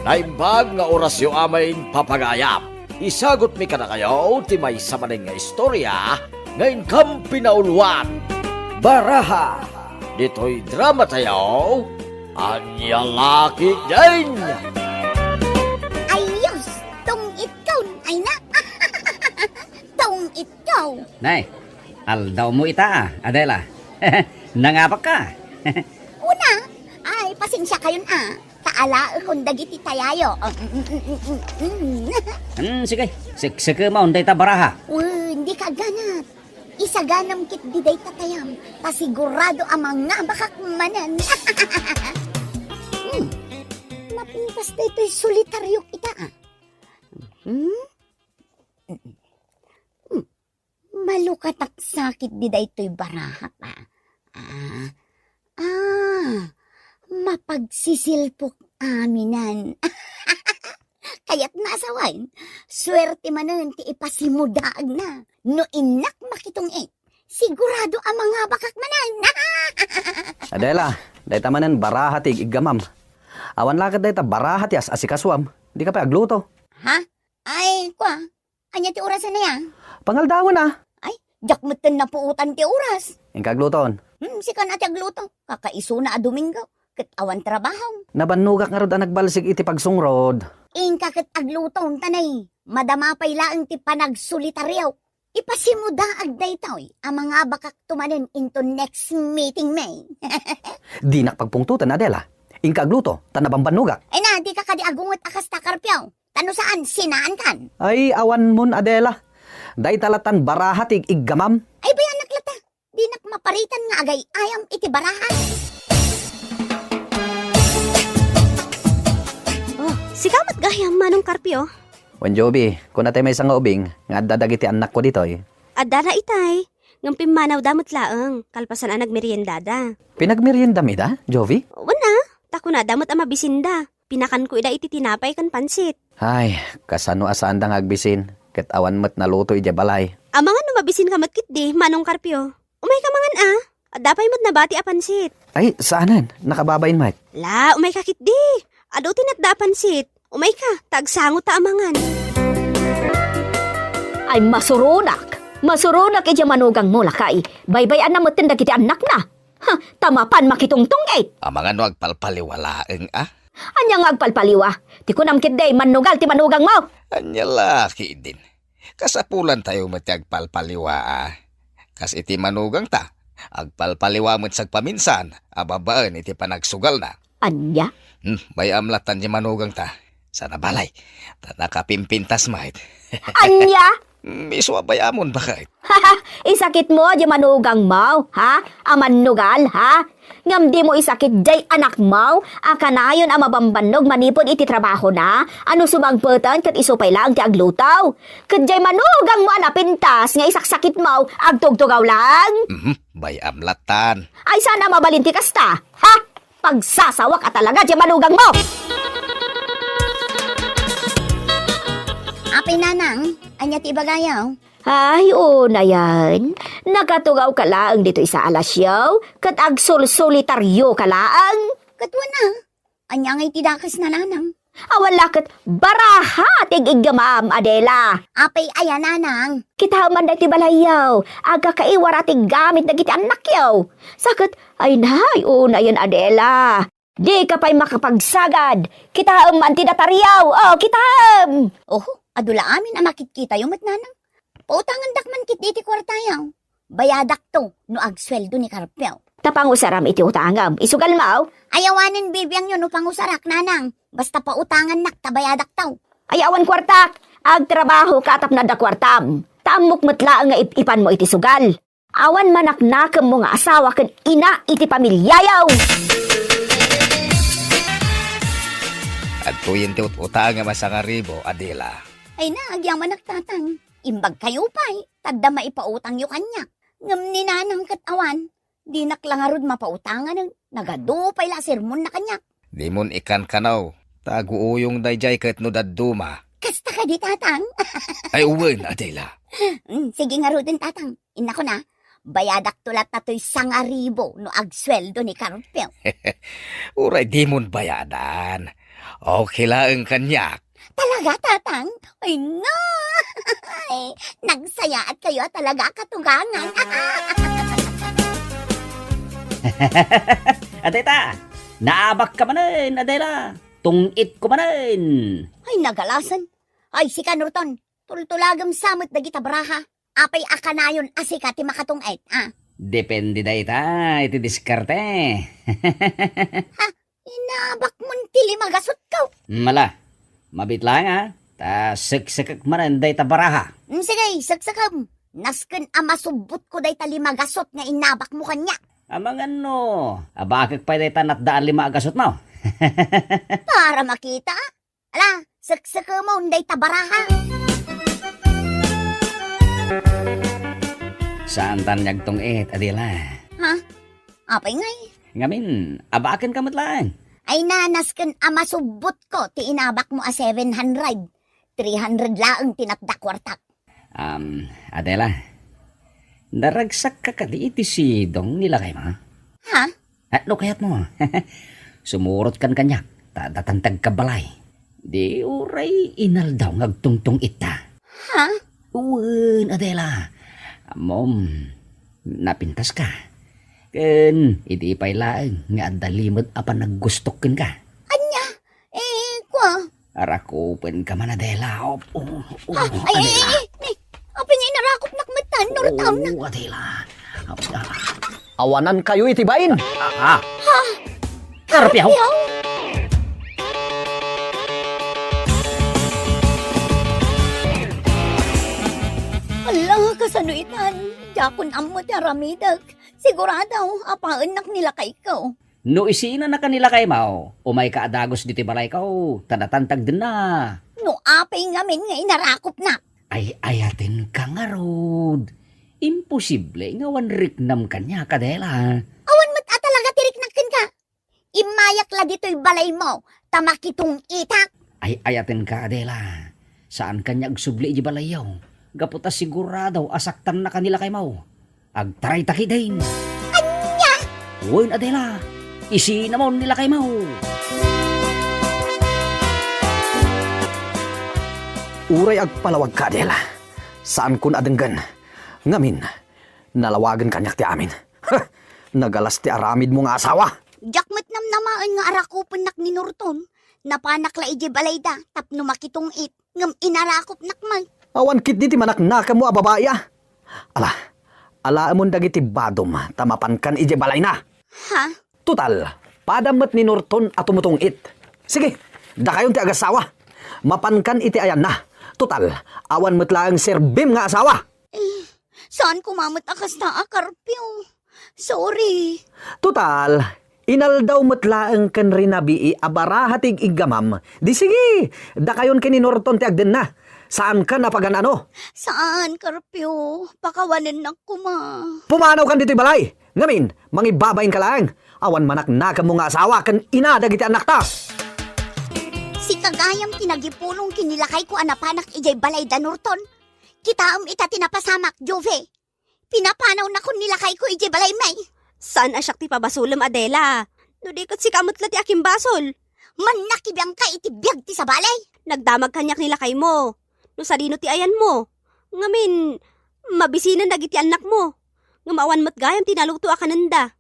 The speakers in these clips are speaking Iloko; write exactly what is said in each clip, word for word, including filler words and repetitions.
Naimbag nga orasyo amin, papagayam. Isagutmi kadakayo ti maysa manen nga istorya nga inkam pinauluan. Baraha, ditoy drama tayo, Ania La Ketdin. Ayos! Tungit kon, ay na! Tungit kon! Nay, aldawmo ita, a, Adela. Nangabakka. Una, ay, pasensiakayon, a. Ta alaekon dagiti tayayo. Mm, mm, mm, mm, mm. Hmm, sige. Seksekemon dayta baraha. Wen, dika agganat. Isaganam ketdi dayta tayam, ta sigurado a mangabakak manen. Hmm. Mapintas daytoy solitaryok ita, a. Hmm? Hmm. Malukatak sa ketdi daytoy baraha, a. Ah. Ah. Mapagsisilpok aminen. Kayatna a sawen, suerte manen ti ipasimudaagna. No innak makitungit, sigurado a mangabakak manen. Adela, dayta manen baraha ti ig-iggamam. Awan la ket dayta baraha ti as-asikasuam. Dika pay agluto. Ha? Ay, kua, ania ti orasen aya? Pangaldawen, a. Ay, diak metten napuotan ti oras. Inka agluton. Hmm, sikan a ti agluto. Kakaisuna a Domingo, ket awan trabahom. Nabannogak ngarud a nagbalsig iti pagsungrod. Inka ket aglutom, ta nay, madama pay laeng ti panagsolitario. Ipasimudaag daytoy a mangabakakto manen into next meeting mi. Dinak pagpungtoten, Adela. Inka agluto, ta nabambannogak. Ay na, dika kadi agunget a kasta, Carpio. Ta no saan, sinaankan. Ay, awanmon, Adela. Dayta latan baraha ti ig-iggamam. Ay, bayanak lata. Dinak maparitan nga agay-ayam iti baraha. Oh, sika met gayam, Manong Carpio. Wen, Joby, kuna ti maysa nga ubing nga adda dagiti annakko ditoy. Adda la itay, ngem pimmanawda met laeng, kalpasan a nagmeriendada. Pinagmeriendam ida, Joby? Wen a, ta kunada met a mabisinda. Pinakanko ida iti tinapay ken pansit. Ay, kasano a saanda nga agbisin, ket awan met naluto idiay balay. Amangan no mabisinka met ketdi, Manong Carpio. Umayka mangan a. Adda pay met nabati a pansit. Ay, saanen. Nakababain met. La, umayka ketdi. Adu ti natda a pansit. Umayka, ta agsango ta a mangan. Ay, masuronak. Masuronak idiay manugangmo, lakay. Baybay-anna metten dagiti annakna. Ha, ta mapan makitungtungit. Amangan no agpalpaliwa laeng a. Ania nga agpalpaliwa? Ti kunam ketdi, mannugal ti manugangmo. Ania la ketdin. Kasapulantayo met ti agpalpaliwa a. Kas iti manugangta, agpalpaliwa met sagpaminsan a babaen iti panagsugalna. Ania? Hmm, bay-am latan ti manugangta. Sana balay, ta nakapimpintas met. Ania? Hmm, isu a bay-amon, baket. Isakitmo diay manugangmo, ha? A mannugal, ha? Ngem dimo isakit diay anakmo a kanayon a mabambannog manipud iti trabahona, a no sumangpeten ket isu pay laeng ti agluto. Ket diay manugangmo a napintas nga isaksakitmo, agtugtugaw laeng? Mhm, bay-am latan. Ay, saan a mabalin ti kasta, ha? Pagsasawak a talaga diay manugangmo! Apay, Nanang, ania ti ibagayo? Ay, unayen, nakatugawka laeng ditoy saalasyo, ket agsulsulitarioka laeng. Ket wen a, ania ngay ti dakesna, Nanang? Awan la ket baraha ti ig-iggamam, Adela. Apay aya, Nanang? Kitaem man daytoy balayyo, agkakaiwara ti gamit dagiti annakyo. Sa ket, ay nay, unayen, Adela. Dika pay makapagsagad. Kitaem man ti dataryo. O, kitaem! Oho, adu la amin a makitkitayo met, Nanang. Pautangandak man ketdi ti kuartayo. Bayadakto no agsueldo ni Carpio. Ta pangusaram iti utangem. Isugalmo? Ay, awanen bibiangyo no pangusarak, Nanang. Basta pautangannak ta bayadakto. Ay, awan kuartak. Agtrabahoka tapno adda kuartam. Ta ammok met laeng nga ip-ipanmo iti sugal. Awan manaknakemmo nga asawa ken ina iti pamiliayo. Adtoyen ti ut-utangem a sangaribu, Adela. Ay na, agyamanak, Tatang. Imbagkayo pay, ta adda maipautangyo kaniak. Ngem ni Nanang ket awan, dinak la ngarud mapautanganen, nagadu pay la a sermonna kaniak. Dimon ikankanaw, ta aguuyong daydiay ket no dadduma. Kasta kadi, Tatang? Ay, wen, Adela. Hmm, sige ngaruden, Tatang. Innakon a, bayadakto latta toy sangaribu no agsueldo ni Carpio. Uray dimon bayadan. Okay laeng kaniak. Talaga, Tatang? Ay, nga! Ay, nagsayaat kayo talaga, katugangan. Adeta, naabak ka manen, Adela. Tungit ko manen. Ay, nagalasan. Ay, sika, Norton. Tultulagem sa met dagita baraha. Apay a kanayon a sika ti makatungit, a? Depende dayta iti diskarte. Ha? Inabak mon ti lima gasutko. Mala. Mabit laeng, a. Ta seksekek manen dayta baraha. Mm, sige, seksekem. Nasken a masubbotko dayta lima gasut nga inabak mo kaniak. Amangan no, abakek pay dayta natdaan lima a gasutmo. Para makita, a. Ala, seksekemon dayta baraha. Saantan nga agtungit, Adela. Ha? Apay ngay? Ngamin, abakenka met laeng. Ay na, nasken a masubbotko ti inabak mo a seven hundred. Three hundred laeng ti natda kuartak. Um, Adela, naragsakka kadi iti sidong ni lakaymo? Ha? Ah, no kayatmo, sumurotkan kaniak, ta datantagka balay. Di uray inaldaw nga agtungtungit ta. Ha? Wen, Adela. Ammom, napintaska. Ken idi pay laeng nga adda limed a panaggustok kenka. Ania? Eh, kua? Arakupenka man, Adela. Oh, oh, oh, Ah, ay, ay, Adela. Ay, ay, apay nga inarakopnak met tan, Norton? Oo, Adela. Awanankayo iti bain. Ah, ah. Ha? Karpiaw? Karpiaw? Ala, kasano itan? Diakon ammo ti aramidek. Sigurado, apaennak ni lakayko. No isinanaka ni lakaymo, umayka a dagus ditoy balayko, ta datantag denna. No apay ngamin nga inarakopnak? Ay-ayatenka ngarud. Imposible nga awan riknam kaniak, Adela. Awan met a talaga ti riknak kenka. Immayak la ditoy balaymo, ta makitungitak. Ay-ayatenka, Adela. Saan kaniak agsubli iti balayyo. Gapu ta sigurado a saktannaka ni lakaymo. Agtarayta ketdin. Ania? Wen, Adela. Isinamon ni lakaymo. Uray agpalawagka, Adela. Saankon a denggen. Ngamin, nalawagen kaniak ti amin. Nagalas ti aramidmo nga asawa. Diak met namnamaen nga arakupennak ni Norton. Napanak la idiay balayda tapno makitungit, ngem inarakopnak met. Awan ketdi ti manaknakemmo a babai, a. Ala, alaemon dagiti badom ta mapankan idiay balayna. Ha? Total, padam met ni Norton a tumutungit. Sige, dakayon ti agasawa. Mapankan iti ayanna. Total, awan met laeng serbim nga asawa. Eh, saan koma met a kasta a, Carpio? Sorry. Total, inaldaw met laeng ken rinabii a baraha ti ig-iggamam. Di sige, dakayon ken ni Norton ti agdenna. Saankan a pagan-ano? Saan, Carpio. Pakawanennak koma. Pumanawkan ditoy balay. Ngamin, mangibabainka laeng. Awan manaknakemmo nga asawa ken ina dagiti annakta. Sika gayam ti nagipulong ken ni lakayko a napanak idiay balayda, Norton. Kitaem ita ti napasamak, Jove. Pinapanawnakon ni lakayko idiay balaymi. Saan a siak ti pabasolem, Adela. No di ket sika met la ti akimbasol. Mannakibiangka iti biag ti sabali. Nagdamag kaniak ni lakaymo. No sadino ti ayanmo. Ngamin, mabisinen dagiti annakmo. Ngem awan met gayam ti naluto a kanenda.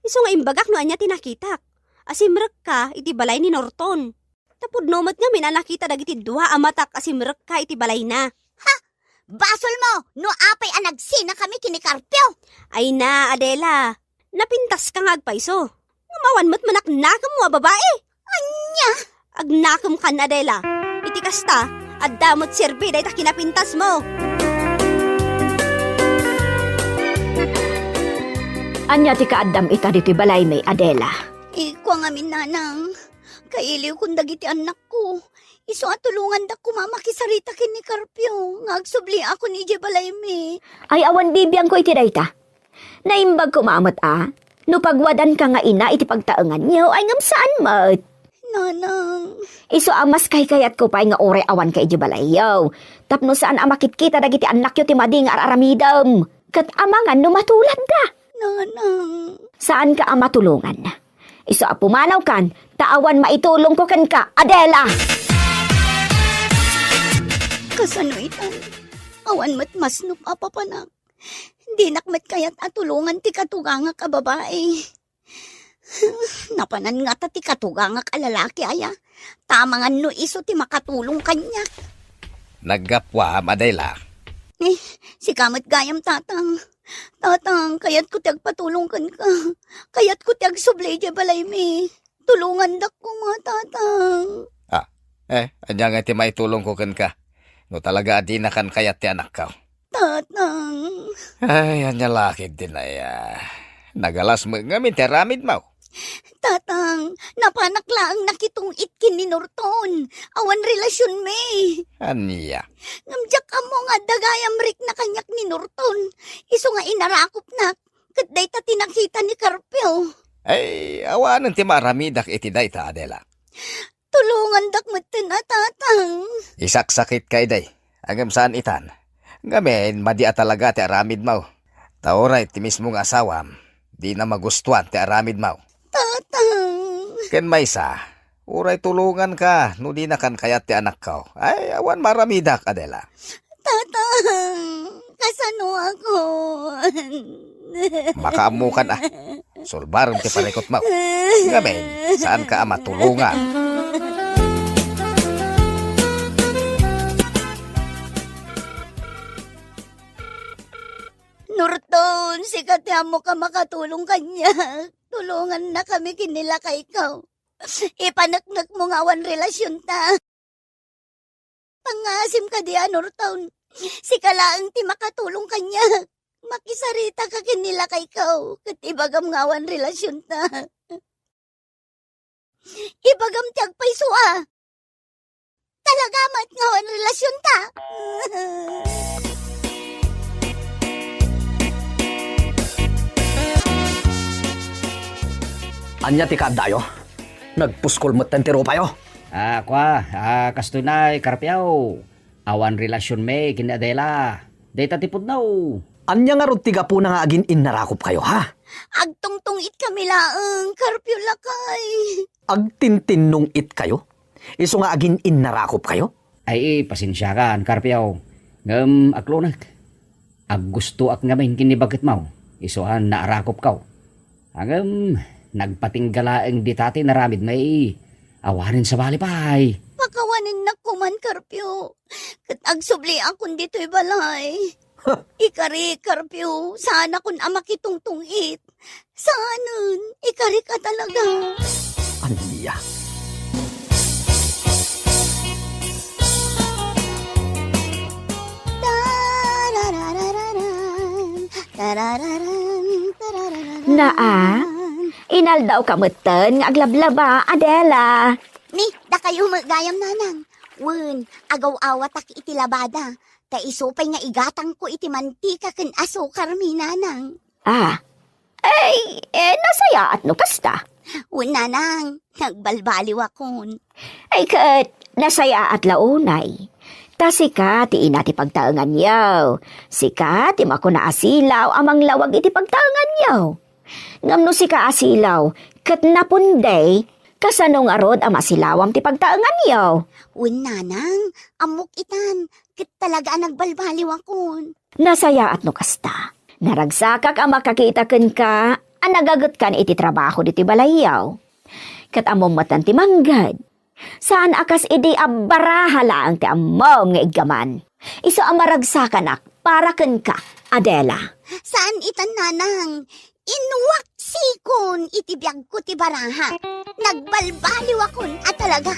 Isu nga imbagak no ania ti nakitak. Asimrekka iti balay ni Norton. Ta pudno met ngamin a nakita dagiti dua a matak a simrekka iti balayna. Ha? Basolmo no apay a nagsinakami ken ni Carpio? Ay na, Adela. Napintaska nga agpayso. Ngem awan met manaknakemmo a babai. Ania? Agnakemkan, Adela. Iti kasta, adda met serbi dayta kinapintasmo. Ania ti kaaddam ita ditoy balaymi, Adela? Ikua ngamin, Nanang. Kailiwkon dagiti annakko. Isu a tulongandak koma makisarita ken ni Carpio nga agsubliakon idiay balaymi. Ay, awan bibiangko iti dayta. Naimbag koma met a, no pagwadanka nga ina iti pagtaenganyo, ay ngem saan met. Nanang. Isu a mas kaykayatko pay nga uray awanka idiay balayyo. Tapno saan a makitkita dagiti annakyo ti madi nga ar-aramidem. Ket amangan no matuladda. Nanang. Saanka a matulongan. Isu a pumanawkan, ta awan maitulongko kenka, Adela! Kasano itan? Awan met masnop a papanak. Dinak met kayat a tulongan ti katugangak a babai. Napanan ngata ti katugangak a lalaki aya. Tamangan no isu ti makatulong kaniak. Naggapuam, Adela. Eh, sika met gayam, Tatang. Tatang, kayatko ti agpatulong kenka. Kayatko ti agsubli idiay balaymi. Tulongandak koma, Tatang. Ah, eh, ania ngay ti maitulongko kenka? No talaga a dinakan kayat ti anakko. Tatang. Ay, ania la ketdin aya. Nagalas met ngamin ti aramidmo. Tatang, napanak laeng nakitong-it ken ni Norton. Awan relasionmi. Ania? Ngem diak ammo nga adda gayam rikna kaniak ni Norton. Isu nga inarakopnak, ket dayta ti nakita ni Carpio. Ay, awanen ti maaramidak iti dayta, Adela. Tulongandak metten a, Tatang. Isaksakitka idi. Ngem saan itan. Ngamin, madi a talaga ti aramidmo. Ta uray ti mismo nga asawam, dina magustuan ti aramidmo. Tatang. Ken maysa, uray tulonganka no dinakan kayat ti anakko. Ay, awan maaramidak, Adela. Tatang, kasanoakon? Makaammokan a. Sulbarem ti parikutmo. Ngamin, saanka a matulongan. Norton, sika ti ammok a makatulong kaniak. Tulongannakami ken ni lakayko. Ipaneknekmo nga awan relasionta. Pangngaasim kadi a, Norton. Sika laeng ti makatulong kaniak. Makisarita ka ken ni lakayko, ket ibagam nga awan relasionta. Ibagam ti agpayso a. Talaga met nga awan relasionta. Ania ti kaaddayo? Nagpuskol metten ti rupayo. Ah, kua, ah, kastoy nay, Carpio. Awan relasionmi ken ni Adela. Dayta ti pudno. Ania ngarud ti gapuna nga agin-innarakopkayo, ha? Agtungtong-itkami laeng, Carpio lakay. Agtintinnong-itkayo? Isu nga agin-innarakopkayo? Ay, pasensiakan, Carpio. Ngem, aklonek. Aggustoak ngamin ken ni baketmo. Isu a naarakopko. Ngem, nagpatingga laeng dita ti inaramidmi. Awanen sabali pay. Pakawanennak koman, Carpio. Ket agsubliakon ditoy balay. Ikari, Carpio, saanakon a makitungtong-it. Saanen, ikari ka talaga. Ania? Tararararan, tararararan, tararararan. Naa, inaldawka metten nga aglablaba, Adela. Ni, dakayo met gayam, Nanang. Wen, agaw-awatak iti labada. Ta isu pay nga igatangko iti mantika ken asukar mi, Nanang. Ah. Ay, eh, nasayaat no kasta. Wen, Nanang, nagbalbaliwakon. Ay, ket, nasayaat la unay. Ta sika ti ina ti pagtaenganyo. Sika ti makuna a silaw a manglawag iti pagtaenganyo. Ngem no sika a silaw, ket napundi, kasano ngarud a masilawam ti pagtaenganyo? Wen, Nanang, ammok itan, ket talaga a nagbalbaliwakon. Nasayaat no kasta. Naragsakak a makakita kenka a nagagetkan iti trabaho ditoy balayyo. Ket ammom metten ti mangged. Saan a kas idi a baraha laeng ti ammom nga iggaman. Isu a maragsakanak para kenka, Adela. Saan itan, Nanang. Inwaksikon iti biagko ti baraha. Nagbalbaliwakon a talaga.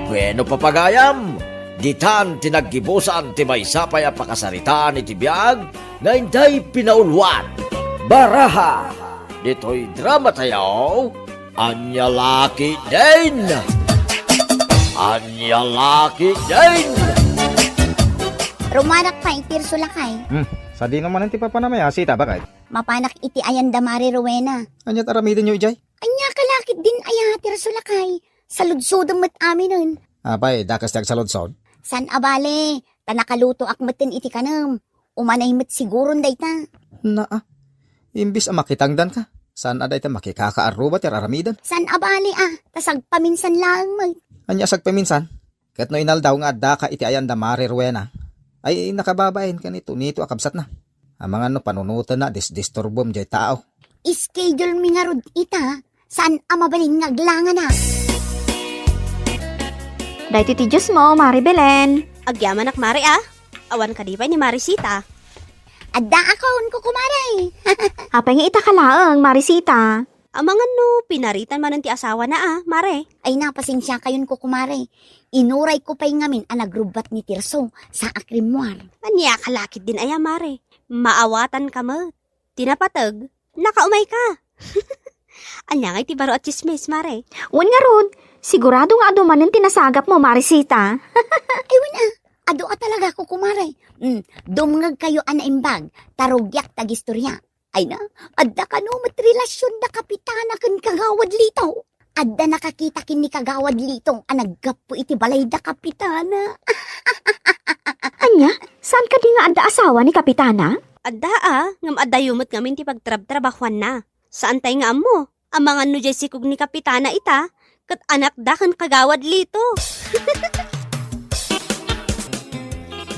Bueno, papagayam, ditan ti naggibusan ti maysa pay a pakasaritaan iti biag nga intay pinauluan. Baraha, ditoy drama tayo, Ania la ketdin? Ania la ketdin? Rumanak pay, Tirso lakay. Hmm, sadino manen ti papanam aya, sita, bakay? Mapanak iti ayan da Mari Rowena. Ania ti aramidenyo idiay? Ania ka la ketdin aya, Tirso lakay? Saludsodem met aminen. Apay, dakas ti agsaludsod? Saan a bale, ta nakalutoak metten iti kanem. Umanay met siguron dayta. Naa, imbes a makitangdanka, Saan a dayta makikakaarruba ti ar-aramidem? Saan a bali a, ta sagpaminsan laeng met. Ania sagpaminsan? Ket no inaldaw nga addaka iti ayan da Mare Rowena, ay nakababain ken ni Tonito a kabsatna. Amangan no panunotenna a disdisturbom jay tao. Schedule mi ngarud ita, saan a mabalin nga aglangana. Daytoy ti juice mo, Mare Belen. Agyamanak, Mare, a. Awan kadi pay ni Mare Sita? Adda akon, kukumare. Apay nga ita ka laeng, Mare Sita? Amangan no pinaritan manen ti asawana a, Mare. Ay na, pasensiakayon, kukumare. Inurayko pay ngamin a nagrubbat ni Tirso, saak rimmuar. Ania ka lakit din aya, Mare? Maawatanka met. Ti napateg, nakaumayka. Ania ngay ti baro a tsismis, Mare? Wen ngarud, sigurado nga adu manen ti nasagapmo, Mare Sita. Ay, wen a, adu a talaga, kukumare. Mm, dumngegkayo a naimbag, ta rugiak ti agistoria. Ay na, adda kano met relasion da Kapitana ken Kagawad Lito. Adda nakakita ken ni Kagawad Lito a naggapu iti balay da Kapitana. Ania? Saan kadi nga adda asawa ni Kapitana? Adda a, ngem addayo met ngamin ti pagtrabtrabahuanna. Saan tay nga ammo? Amangan no jay sikog ni Kapitana ita, ket anakda ken Kagawad Lito.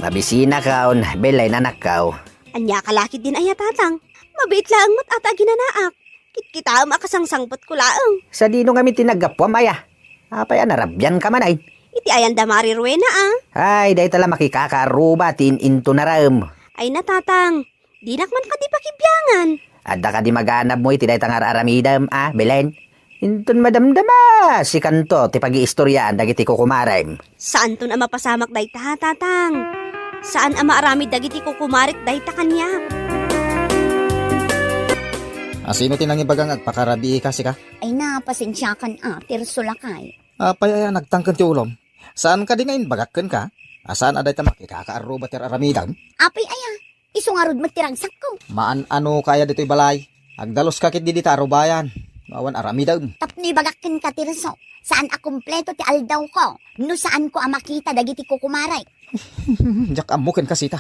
Mabisinakon, Belen, anakko. Ania ka lakit din aya, Tatang? Mabiit laeng met a ta aginanaak. Kitkitaem a kasangsangpetko laeng. Sadino ngamin ti naggapuam aya? Apay a narabianka manen? Iti ayan da Mare Rowena a. Ay, dayta la makikakaarruba ti in-intonarem. Ay na, Tatang. Dinak man kadi pakibiangan. Adda kadi maganabmo iti dayta nga ar-aramidem a, Belen? Inton madamdama, sikanto ti pagiistoriaan dagiti kukumarem. Saanton a mapasamak dayta, Tatang. Saan a maaramid dagiti kukumarek dayta kaniak. A, sino ti nangibaga nga agpakarabiika, sika? Ay na, pasensiakan a, Tirso lakay. Apay aya nagtangken ti ulom? Saan kadi nga imbagak kenka? A, saan a dayta makikakaarruba ti ar-aramidem? Apay aya? Isu ngarud met ti ragsakko. Maan-anoka aya ditoy balay? Agdaluska ketdi dita a rubayan no awan aramidem. Tapno ibagak kenka, Tirso, saan a kumpleto ti aldawko no saanko a makita dagiti kukumarek. Diak ammo kenka, Sita.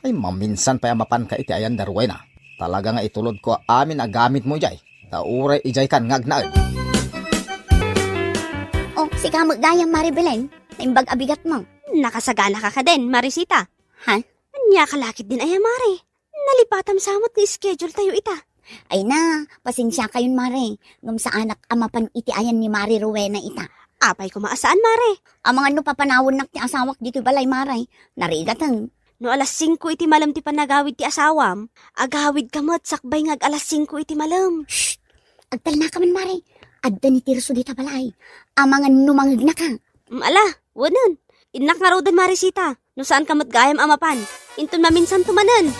Ay, maminsan pay a mapanka iti ayan da Rowena. Talaga nga itulodko amin a gamitmo idiay. Ta uray idiay kan nga agnaed. Oh, sika met gayam, Mare Belen, naimbag a bigatmo. Nakasaganaka kadin, Mare Sita? Ha? Ania ka lakit din aya, Mare? Nalipatam sa met nga schedule tayo ita. Ay na, pasensiakayon, Mare. Ngem saanak a mapan iti ayan ni Mare Rowena ita. Apay koma a saan, Mare? Amangan no papanawennak ti asawak ditoy balay, Mare. Narigaten. No alas singko iti malem ti panagawid ti asawam, agawidka met sakbay nga ag-alas singko iti malem. Shh! Agtalnaka man, Mare. Adda ni Tirso dita balay. Amangan no mangegnaka. Mm, ala, wenen. Innak ngaruden, Mare Sita. No saanka met gayam a mapan, inton maminsanto manen.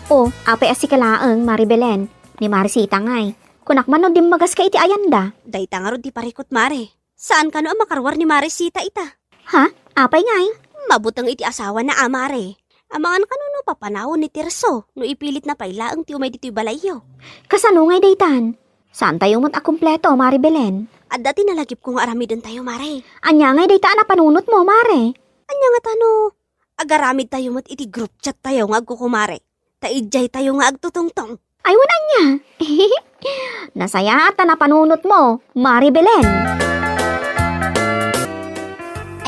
O, apay a sika laeng, Mare Belen, ni Mare Sita ngay. Kunak man no dimmagas ka iti ayanda. Dayta ngarud ti parikut, Mare. Saan kano a makaruar ni Mare Sita ita? Ha? Apay ngay? Mabuteng iti asawana a, Mare. Amangan kano no papanawen ni Tirso no ipilitna pay laeng ti umay ditoy balayyo. Kasano ngay daytan? Saantayo met a kumpleto, Mare Belen. Adda ti nalagipko nga aramidentayo, Mare. Ania ngay dayta a napanunotmo, Mare? Ania ngata no agaramidtayo met iti group chattayo nga agkukumare, ta idiaytayo nga agtutungtong? Ay, wen ania? Nasayaat ta napanunotmo, Mare Belen.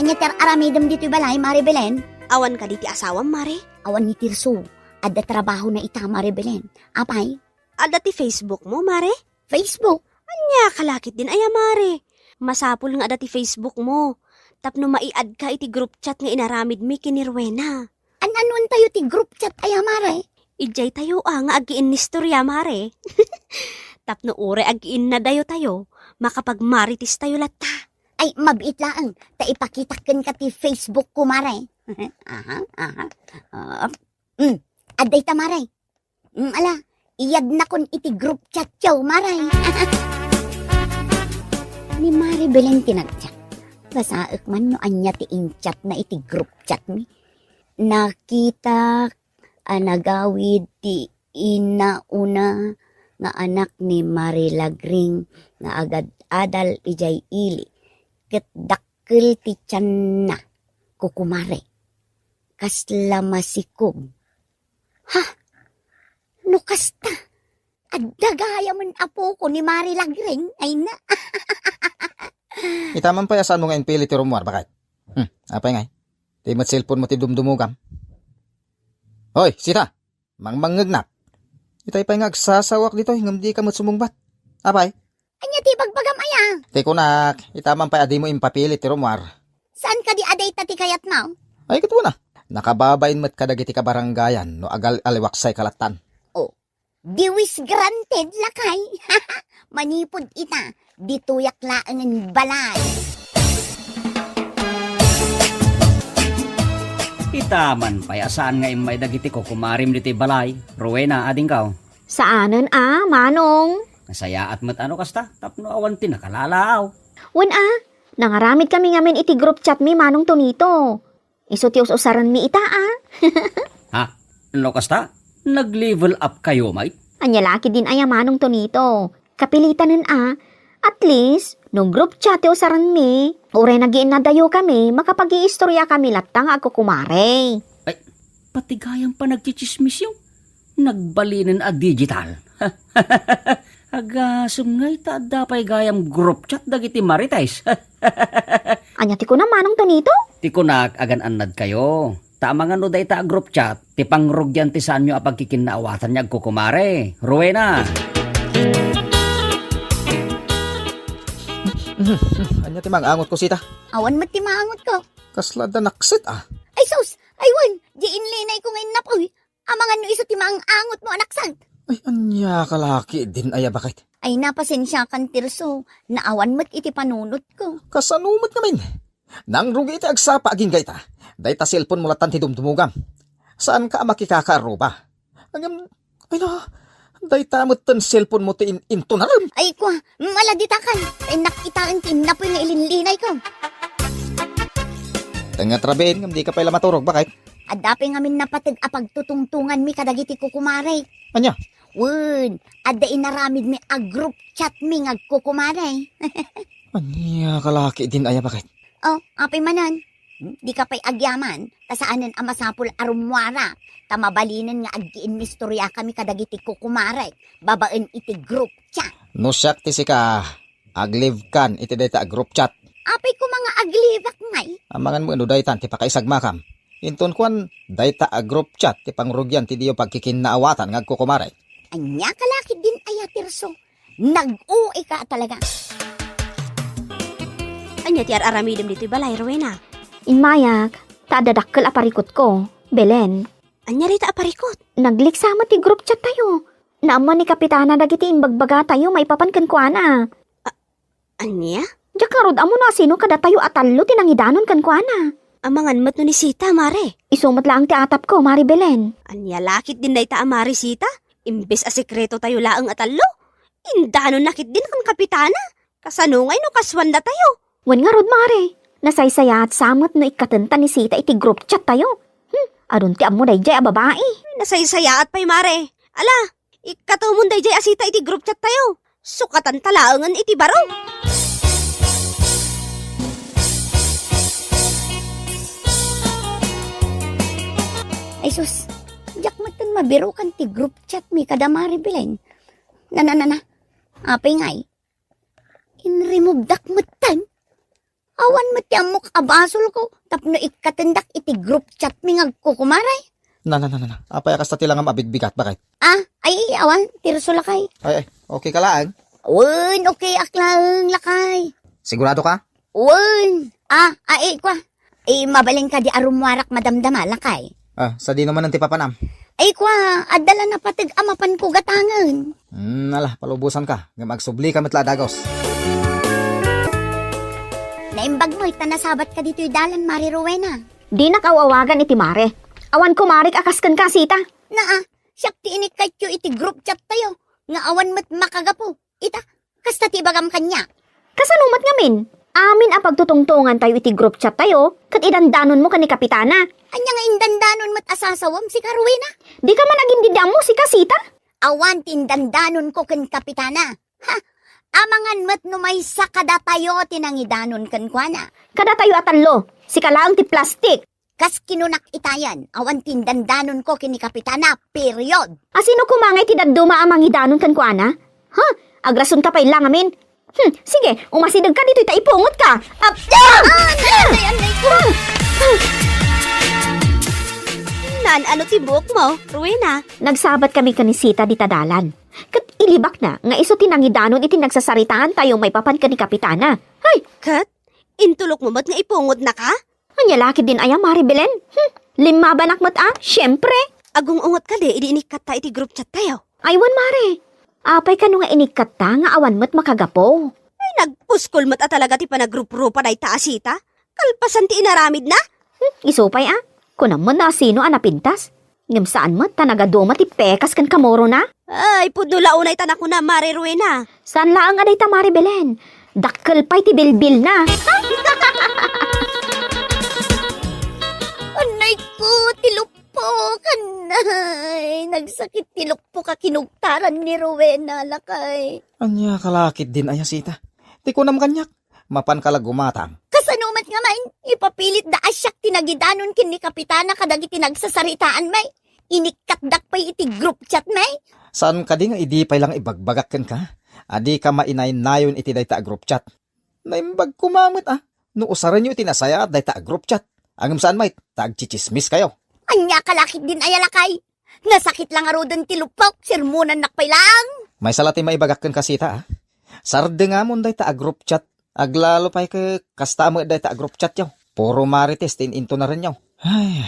Ania ti ar-aramidem ditoy balay, Mare Belen? Awan kadi ti asawam, Mare? Awan ni Tirso. Adda trabahona ita, Mare Belen. Apay? Adda ti Facebook mo, Mare? Facebook? Ania ka lakit din aya, Mare? Masapul nga adda ti Facebook mo tapno maiadka iti group chat nga inaramidmi ken ni Rowena. An-anuan tayo ti group chat aya, Mare? Idiay tayo a nga agiinnistorya, Mare. Tapno uray agiinnadayo tayo, makapagmaritistayo latta. Ay, mabiit laeng ta ipakitak kenka ti Facebook ko, Mare. Aha, aha. Ah, mm, adda ita, Mare. Mm, ala, iyadnakon iti group chat yo, Mare. Ni Mare Belen ti nag-chat. Basaek man no ania ti in-chat na iti group chat mi. Nakitak a nagawid ti inauna nga anak ni Mare Lagring nga agad-adal idiay ili, ket dakkel ti tianna, kukumare. Kasla masikog. Ha? No kasta, Adda gayamen a poko ni Mari Lagring, ay na. Ita man pay a saanmo nga impili ti rummuar, baket. Hmm, apay ngay? Ti met cellphone mo ti dumdumugam. Hoy, Sita! Mangmangngegnak. Itay pay nga agsasawak ditoy, ngem dika met sumungbat. Apay? Ania ti ibagbagam aya? Ti kunak, ita man pay a dimo impapili ti rummuar. Saan kadi a dayta ti kayatmo? Ay, ket wen a. Nakababain met kadagiti kabarangayan no agal-aliwaksayka lattan. Oh, di wish granted, lakay. Manipud ita, ditoyak laengen balay. Ita man pay a saan nga immay dagiti kukumarim ditoy balay, Rowena, adingkaw? Saanen a, Manong. Nasayaat met a no kasta, tapno awan ti nakalaalaaw. Wen a, nangaramid kami ngamin iti group chat mi, Manong Tonito. Isu ti us-usarenmi ita a. Ha? No kasta, nag-level up kayo, mait? Ania la ketdin aya, Manong Tonito? Kapilitanen a. At least, no group chat ti usarenmi, uray nagiinnadayo kami, makapag-iistorya kami latta nga agkukumare. Ay, pati gayam panagtsitsismisyo, nagbalinen a digital. Agasem ngay ta adda pay gayam group chat dagiti marites. Ania ti kunam, Manong Tonito? Ti kunak, agan-annadkayo. Ta amangan no dayta a group chat, ti pangrugian ti saanyo a pagkikinnaawatan nga agkukumare. Rowena! Ania ti maang-angotko, Sita? Awan met ti maangotko. Kasla adda naksit, a. Ay sus! Ay wen! Di inlinayko nga innapuy. Amangan no isu ti maang-angotmo a naksit. Ay, ania ka la ketdin aya, baket? Ay, napasensiakan, Tirso. Naawan met iti panunotko. Kasano met ngamin? Nangrugi iti agsapa agingga ita. Dayta cellphone mo lattan ti dumdumugam. Saanka a makikakaaruba. Ngem, ay na, dayta met ten cellphone mo ti in-, intunarem. Ay, kua, maladitakan. Innak itaen ti innapuy nga ilinlinayko. Tengnga ti rabiin, ngem dika pay la maturog, baket? Adda pay ngamin napateg a pagtutungtonganmi kadagiti kukumare. Ania? Wen, adda inaramidmi a group chatmi nga agkukumare. Ania ka la ketdin aya, baket? Oh, apay manen? Hmm, dika pay agyaman, ta saanen a masapul a rummuara, ta mabalinen nga agkiinnistoryakami kadagiti kukumarek babaen iti group chat. No siak ti sika, aglibkan iti dayta a group chat. Apay koma nga aglibak ngay? Amangan met no daytan ti pakaisagmakam. Inton kuan, dayta a group chat ti pangrugian ti diyo pagkikinnaawatan nga agkukumare. Ania ka la ketdin aya, Tirso? Nag-O A ka talaga. Ania ti ar-aramidem ditoy balay, Rowena? Immayak, ta adda dakkel a parikutko, Belen. Ania dayta a parikut? Nagliksa met ti group chat tayo. Naammuan ni Kapitana dagiti imbagbaga tayo maipapan kenkuana. A-, ania? Diak ngarud ammo no asino kadatayo a tallo ti nangidanon kenkuana. Amangan met no ni Sita, Mare. Isu met laeng ti atapko, Mare Belen. Ania la ketdin dayta a Mare Sita? Imbes a sekreto tayo laeng a tallo, indanonna ketdin ken Kapitana. Kasano ngay no kasuan datayo? Wen ngarud, Mare. Nasaysayaat sa met no ikkatenta ni Sita iti group chat tayo. Hmm, adun ti ammo daydiay a babai. Nasaysayaat pay, Mare. Ala, ikkatomon daydiay a Sita iti group chat tayo. Sukatanta laengen iti baro. Ay sus, diak metten mabirukan ti group chat mi kada Mare Belen. Na, na, na, na. Apay ngay? Inremovedak metten. Awan met ti ammok a basolko tapno ikkatendak iti group chat mi nga agkukumare. Na, na, na, na, na. Apay a kasta ti langam a bigbigat, baket? Ah, ay, awan, Tirso, lakay. Ay, ay, okay ka laeng? Wen, okay ak laeng, lakay. Sigurado ka? Wen. Ah, ay, kua. Eh, mabalin kadi a rummuarak madamdama, lakay? Ah, sadino manen ti papanam? Ay, kua, adda la napateg a mapanko gatangen. Hmm, ala, palubosanka. Ngem agsubli ka met la a dagus. Naimbag mo, ita nasabat ka ditoy dalan, Mare Rowena. Dinak aw-awagan iti Mare. Awan kumarek a kas kenka, Sita. Naa, siak ti inikkatyo iti group chat tayo. Nga awan met makagapu. Ita, kasta ti ibagam kaniak. Kasano met ngamin? Amin a pagtutungtongan tayo iti group chat tayo, ket idandanonmo ken ni Kapitana. Ania nga indandanon met a sasawem, sika Rowena? Dika man agindidi ammo, sika Sita? Awan ti indandanonko ken Kapitana. Ha! Amangan met no maysa kadatayo ti nangidanon kenkuana. Kadatayo a tallo, sika laeng ti plastik. Kas kinunak itayen, awan ti indandanonko ken ni Kapitana, period. A sino koma nga iti dadduma a mangidanon kenkuana? Ha? Agrasonka pay la ngamin. Hmm, sige, umasidegka ditoy ta ipungotka. Ap-, ah! Ah! Nay, nay, nay, nay. Naan-ano ti buokmo, Rowena? Nagsabat kami ken ni Sita dita dalan. Ket ilibakna nga isu ti nangidanon iti nagsasaritaantayo maipapan ken ni Kapitana. Hay! Ket intulokmo met nga ipungodnaka? Ania la ketdin aya, Mari Belen? Hmm, limmabanak met a, siempre. Agung-ungot kadi idi inikkatta iti group chat tayo? Ay wen, Mari. Apay kano nga inikkatta nga awan met makagapu? Ay, nagpuskol met a talaga ti panagrup-rupa dayta a Sita. Kalpasan ti inaramidna? Hmm, isu pay a. Kunam met no asino a napintas. Ngem saan met ta nagaduma ti pekas ken kamurona? Ay, pudno la unay ta nakuna, Mari Rowena. Saan laeng a dayta, Mari Belen. Dakkel pay ti bilbilna. Anay ko, ti lupok, anay. Nagsakit ti lupok a kinugtaran ni Rowena, lakay. Ania ka la ketdin aya, Sita? Ti kunam kaniak, mapanka la gumatang. Kasano met ngamin, ipapilitda a siak ti nagidanon ken ni Kapitana kadagiti nagsasaritaanmi? Inikkatdak pay iti group chatmi? Saan kadi nga idi pay la nga ibagbagak kenka a dika mainaynayon iti dayta a group chat? Naimbag koma met a no usarenyo iti nasayaat dayta a group chat. Ngem saan met ta agtsitsismiskayo. Ania ka la ketdin aya, lakay? Nasakit la ngaruden ti lupok, sermonannak pay laeng. Maysa la ti maibagak kenka, Sita, a. Sardengamon dayta a group chat. Aglalo pay ket kasta met dayta a group chatyo. Puro marites ti in-intunarenyo. Ay,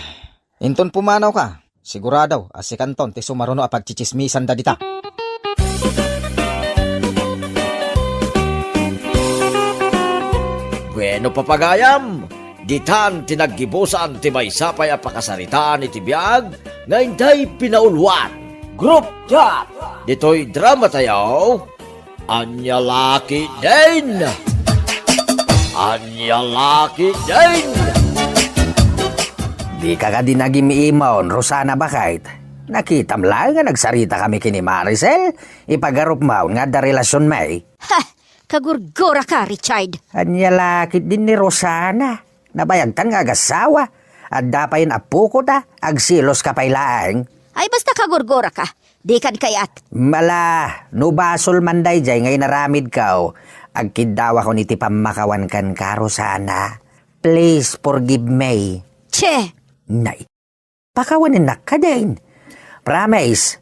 inton pumanawka, sigurado a sikanton ti sumaruno a pagtsitsismisanda dita. Bueno, papagayam, ditan ti naggibusan ti maysa pay a pakasaritaan iti biag nga intay pinauluan. Group chat! Ditoy drama tayo, Ania la ketdin! Ania la ketdin! Dika kadi nagim-imon, Rosana, baket? Nakitam laeng nga nagsarita kami ken ni Maricel, ipagarupmon nga adda relasionmi. Ha! Kagurguraka, Richard. Ania la ketdin ni Rosana? Nabayagtan nga agassawa. Adda pay in-appoko ta, agseloska pay laeng. Ay, basta kagurguraka. Dikan kayat. Ala, no basol man daydiay nga inaramidko, agkiddawakon iti pammakawan kenka, Rosana. Please forgive me. Che! Nay, pakawanennak kadin. Promise,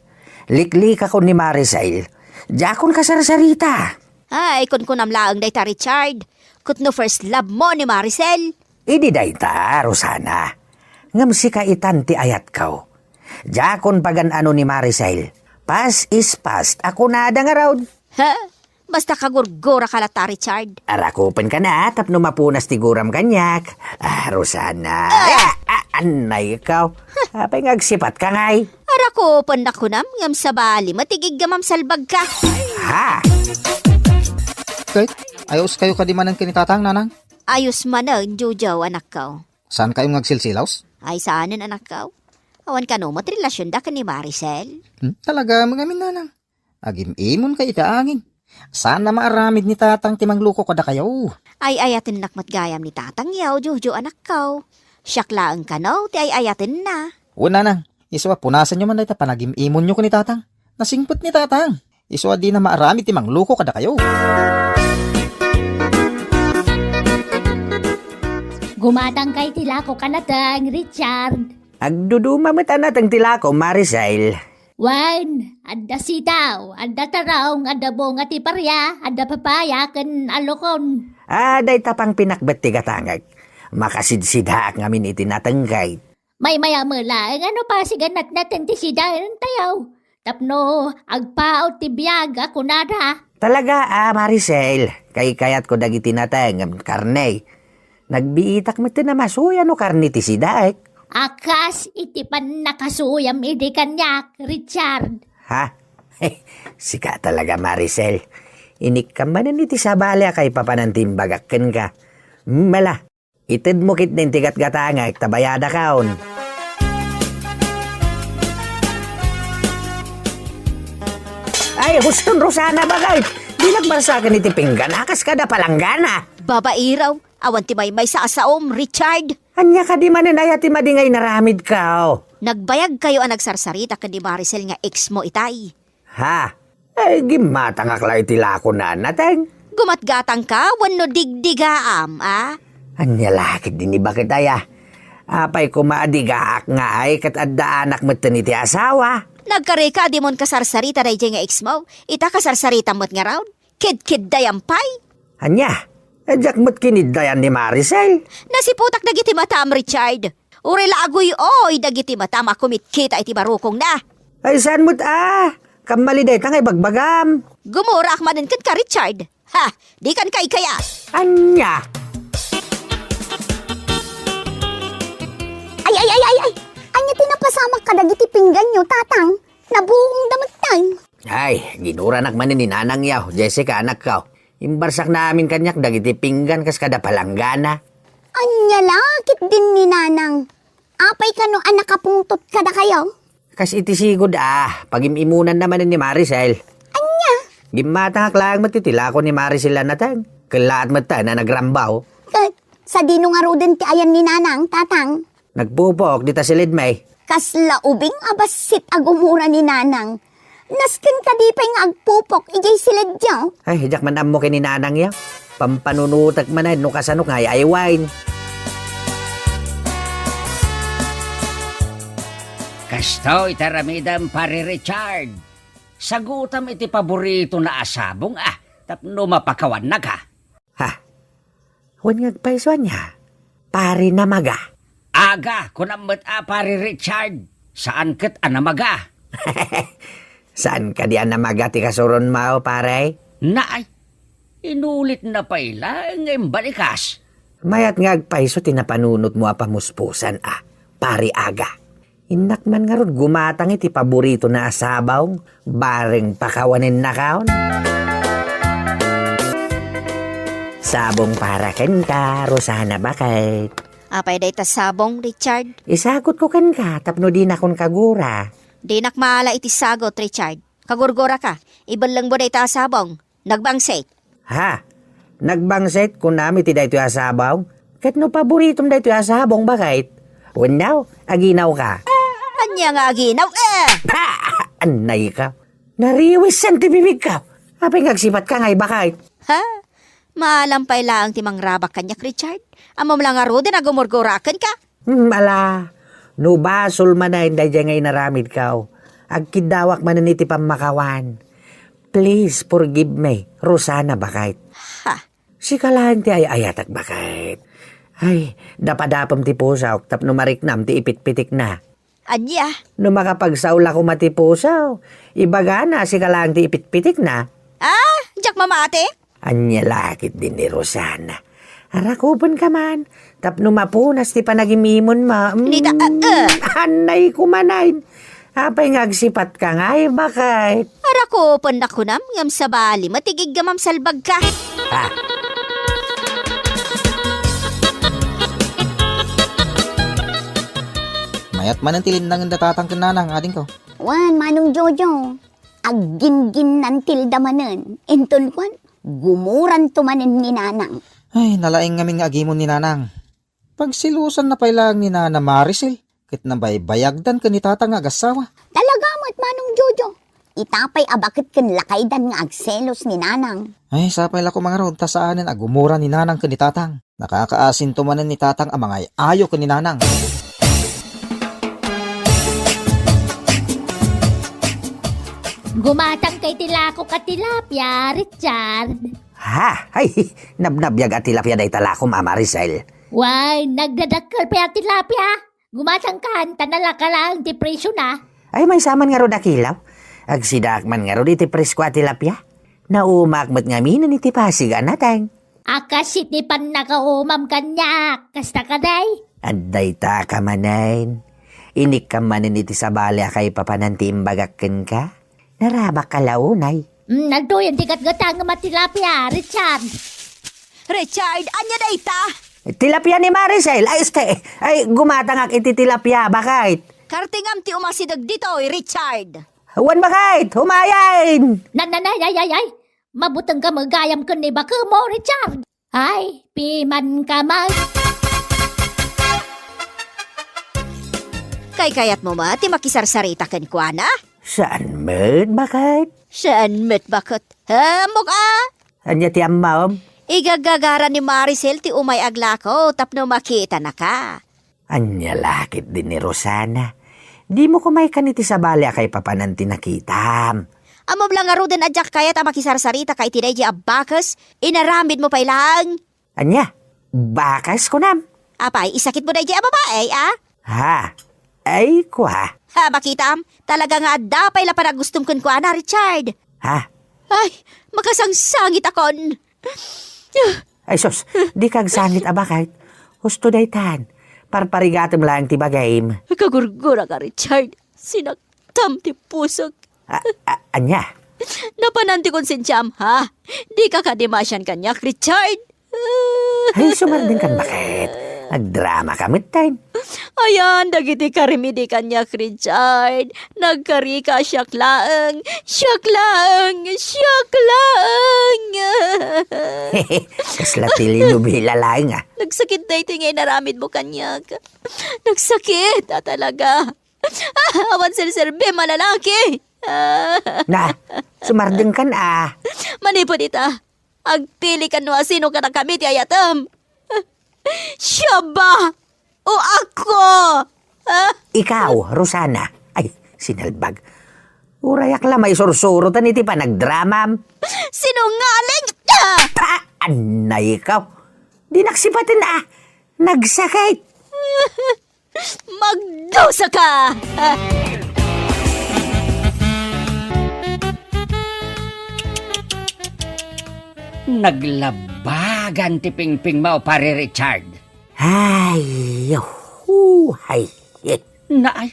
liklikakon ni Maricel. Diakon kasarsarita. Ay, kunkunam laeng dayta, Richard. Ket no first love mo ni Maricel? Idi dayta, Rosana. Ngem sika itan ti ayatko. Diakon pagan-ano ni Maricel. Past is past a kunada ngarud. Ha? Basta kagurguraka latta, Richard. Arakupenka na tapno mapunas ti guram kaniak. Ah, Rosana. Ah! Ah, ah, anay ikaw. Apay nga agsipatka ngay? Arakupennak kunam ngem sabali met ti giggamam salbagka. Ha? Ket, ayos kayo kadi manen ken ni Tatang, Nanang? Ayos manen, Jojo, anakko. Saan kayo nga agsilsilaos? Ay, saanen, anakko. Awan kano met relasionda ken ni Maricel? Hmm, talaga, magamin, Nanang. Agim-imonka iti angin. Saan a maaramid ni Tatang ti mangluko kadakayo. Ay-ayatennak met gayam ni Tatang yaw, Jojo, anakko. Siak laeng kano ti ay-ayatenna. Wen, Nanang, isu a punasenyo man dayta panagim-imonyo ken ni Tatang. Nasingpet ni Tatang. Isu a dina maaramid ti mangluko kadakayo. Gumatangka iti lako a nateng, Richard. Agduduma met a nateng ti lako, Maricel. Wen, adda sitaw, adda tarong, adda bunga ti paria, adda papaya, ken alokon. Ah, dayta pang pinakbet ti gatangek. Makasidsidaak ngamin iti nateng, kay. Maymaya met laeng a no pasigen natnateng ti sidaentayo. Tapno agpaut ti biag a kunada. Talaga, ah, Maricel, kaykayatko dagiti nateng ngem karne. Nagbiitak met ti namasuya no karne ti sidaek. A kas iti pannakasuyam idi kaniak, Richard. Ha? Sika talaga, Maricel. Inikkam manen iti sabali a kaipapanan ti imbagak kenka. Mala, itedmo ketdin ti gatgatangek ta bayadakon. Ay, huston, Rosana, bagay. Di nagmarsaken iti pinggan, a kas kada palanggana. Babairaw, awan ti maymaysa a saom, Richard. Ania kadi manen aya ti madi nga inaramidko? Nagbayagkayo a nagsarsarita ken ni Maricel nga ex mo itay. Ha? Ay, gimmatangak la iti lakona, Nateng. Gumatgatangka wenno digdigaam, a? Ania la ketdi ni baket aya? Apay koma a digaak nga ay ket adda anak metten iti asawa? Nagkarika a dimon kasarsarita daydiay nga ex mo, ita kasarsaritam met ngarud? Kidkiddayam pay? Ania? Diak met kiniddayan ni Maricel. Nasiputak dagiti matam, Richard. Uray la aguy-oy dagiti matam a kumitkita iti barukongna. Ay, saan met a? Kammali dayta nga ibagbagam. Gumurak manen kenka, Richard. Ha, dikan kaykayat. Ania? Ay, ay, ay, ay, ay. Ania ti napasamak kadagiti pingganyo, Tatang? Nabuongda metten. Ay, ginuranak manen ni Nanang yaw, Jessica, anakko. Imbarsakna amin kaniak dagiti pinggan kas kada palanggana. Ania la ketdin ni Nanang? Apay kano a nakapungtot kadakayo? Kas iti sigud a, pagim-imunanna manen ni Maricel. Ania? Gimmatangak laeng met iti lako ni Maricel a Nateng. Kellaat metten a nagrambaw. Ket sadino ngaruden ti ayan ni Nanang, Tatang? Nagpupok dita siled, may. Kasla ubing a bassit a gumura ni Nanang. Nasken kadi pay nga agpupok idiay siledyo? Ay, diak man ammo ken ni Nanang ya. Pampanunotek manen no kasano nga ay-aywaen. Kastoy ti aramidem, Pare Richard. Sagutam iti paboritona a sabong, a, tapno mapakawannaka. Ha? Wen nga agpayso ania? Pare Namaga. Aga, kunam met a, Pare Richard. Saan ket a namaga? Saan kadi a namaga ti kasuronmo, pare? Naay, inulitna pay laeng nga imbalikas. Mayat nga agpayso ti napanunotmo a pamuspusan a, Pare Aga. Innak man ngarud gumatang iti paboritona a sabong, bareng pakawanennakon. Sabong para kenka, Rosana, baket. Apay dayta sabong, Richard? Isagutko kenka tapno dinakon kagura. Dinak maala iti sagut, Richard. Kagurguraka, ibellengmo dayta a sabong. Nagbangsit. Ha? Nagbangsit kunam iti daytoy a sabong? Ket no paboritom daytoy a sabong, baket? Wenno, aginawka? Ania nga aginaw? Eh! Ha! Annayka. Nariwisan ti bibigko. Apay nga agsipatka ngay, baket? Ha? Maalam pay laeng ti mangrabak kaniak, Richard. Ammom la ngaruden a gumurguraken ka? Hmm, ala, no basol manen daydiay nga inaramidko, agkiddawak manen iti pammakawan. Please forgive me, Rosana, baket. Ha? Sika laeng ti ay-ayatek, baket. Ay, dapadapem ti pusok tapno mariknam ti ipitpitikna. Ania? No makapagsao la koma ti puso, ibagana a sika laeng ti ipitpitikna. Ah, diak mamati? Ania la ketdin ni Rosana? Arakupenka man, tapno mapunas ti panagim-imonmo. Mm. Nita, ah, ah. Annay kumanen. Apay nga agsipatka ngay, baket? Arakupennak kunam, ngem sabali met ti giggamam salbagka. Ha? Mayat manen ti linnangen da Tatang ken Nanang, adingko. Wen, Manong Jojo, aggingginnantilda manen. Inton kuan, gumuranto manen ni Nanang. Ay, nalaing ngamin nga agimon ni Nanang. Pagselosanna pay laeng ni Nana Maricel, ket nabaybayagdan ken ni Tatang nga agassawa. Talaga met, Manong Jojo. Ita pay a baket ken lakaydan nga agselos ni Nanang. Ay, sapay la koma ngarud ta saanen a gumura ni Nanang ken ni Tatang. Nakakaasinto manen ni Tatang a mangay-ayo ken ni Nanang. Gumatangka iti lakok a tilapia, Richard. Ha? Ay, nabnabiag a tilapia dayta lakom, a Maricel. Way, nagdadakkel pay a tilapia. Gumatangkan, ta nalaka laeng ti presiona. Ay, maysa man ngarud a kilaw. Agsidaak man ngarud iti presko a tilapia. Naumaak met ngaminen iti Pasig a Nateng. A kas iti pannakaumam kaniak, kasta kadi? Adda ita ka manen. Inikka manen iti sabali a kaipapanan ti imbagak kenka. Narabakka la unay. Mm, adtoyen ti gatgatangem a tilapia, Richard. Richard, ania dayta? Tilapia ni Maricel. Ay, este. Ay, gumatangak iti tilapia, baket? Kartingam ti umasideg ditoy, Richard. Wen, baket, umayen! Nananay, ay, ay, ay! Mabutengka met gayam ken ni bakemo, Richard! Ay, pimanka met! Ay, kayatmo met ti makisarsarita kenkuana? Saan met, baket? Saan met, baket? Ammok a! Ania ti ammom? Igaggagara ni Maricel ti umay aglako tapno makitanaka. Ania la ketdi ni Rosana? Dimo koma ikan iti sabali a kaipapanan ti nakitam. Ammom la ngaruden a diak kayat a makisarsarita ka iti daydi a bakes, inaramidmo pay laeng. Ania? Bakes, kunam? Apay, isakitmo daydi a babai, a? Ha? Ay, kua. Ha, makitam, talaga nga adda pay la panagustom kenkuana, Richard. Ha? Ay, makasangsangitakon. Ay, sus, dika agsangit a baket. Husto daytan. Parparigatem laeng ti bagim. Kagurguraka, Richard. Sinaktam ti pusok. A-, a-, ania? Napanan ti konsensiam, ha? Dika kadi masian kaniak, Richard. Ay, sumardengkan, baket. Nagdramaka metten. Ayan, dagiti karim idi kaniak, Richard. Nagkarika a siak laeng, siak laeng, siak laeng. Kasla telenovela laeng, a. Nagsakit daytoy nga inaramidmo kaniak. Nagsakit a talaga. Ah, awan serserbim a lalaki. Ah. Na, sumardengkan, a. Manipud ita, agpilikan no asino kadakami ti ayatem. Siya ba o ako? Ah? Ikaw, Rosana. Ay, sinalbag. Urayak la maisursurotan iti panagdramam. Sinungaling! Ah! Pa! Anay ikaw. Di naksipaten, a. Nagsakit. Magdusaka! Naglabagan ti pingpingmo, Pare Richard. Ay, hu, ay, eh. Naay,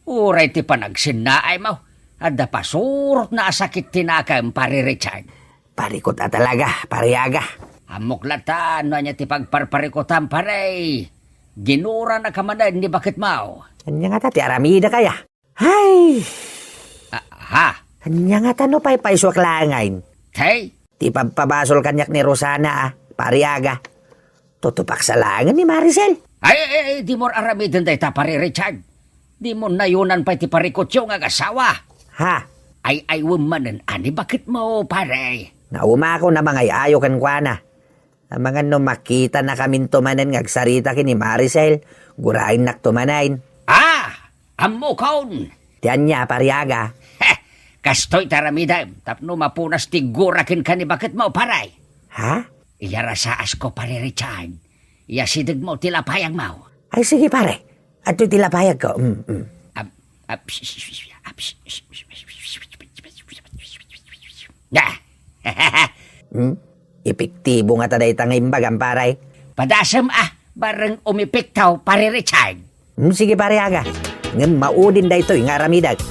uray ti panagsinnaaymo, adda pasurotna a sakit ti nakem, Pare Richard. Parikut a talaga, Pare Aga. Ammok latta no ania ti pagparparikutam, pare. Ginuranaka manen ni baketmo. Ania ngata ti aramidek aya? Hay! Ah, ha? Ania ngata no paypaysuak laengen? Hey? Ti pabpabasol kaniak ni Rosana, a, Pare Aga. Tutupak sa laengen ni Maricel. Ay, ay, ay, dimo aramiden dayta, Pare Richard. Dimo nayonan pay ti parikutyo nga agasawa. Ha? Ay-aywem manen a ni baketmo, pare. Naumakon a mangay-ayo kenkuana. Amangan no makitanakaminto manen nga agsarita ken ni Maricel, gurainnakto manen. Ah! Ammokon! Ti ania, Pare Aga? Heh! Kastoy ti aramidem tapno mapunas ti gura kenka ni baketmo, pare. Ha? Iyarasaasko, Pare Richard. Iyasidegmo ti lapayagmo. Ay, sige, pare. Adtoy ti lapayagko. Mm, mm. Ap-, ap-, ap-, Ah! Hmm? Epektibo ngata dayta nga imbagam, pare. Padasem, a, bareng umepekto, Pare Richard. Hmm, sige, Pare Aga. Ngem maudin daytoy nga aramidek.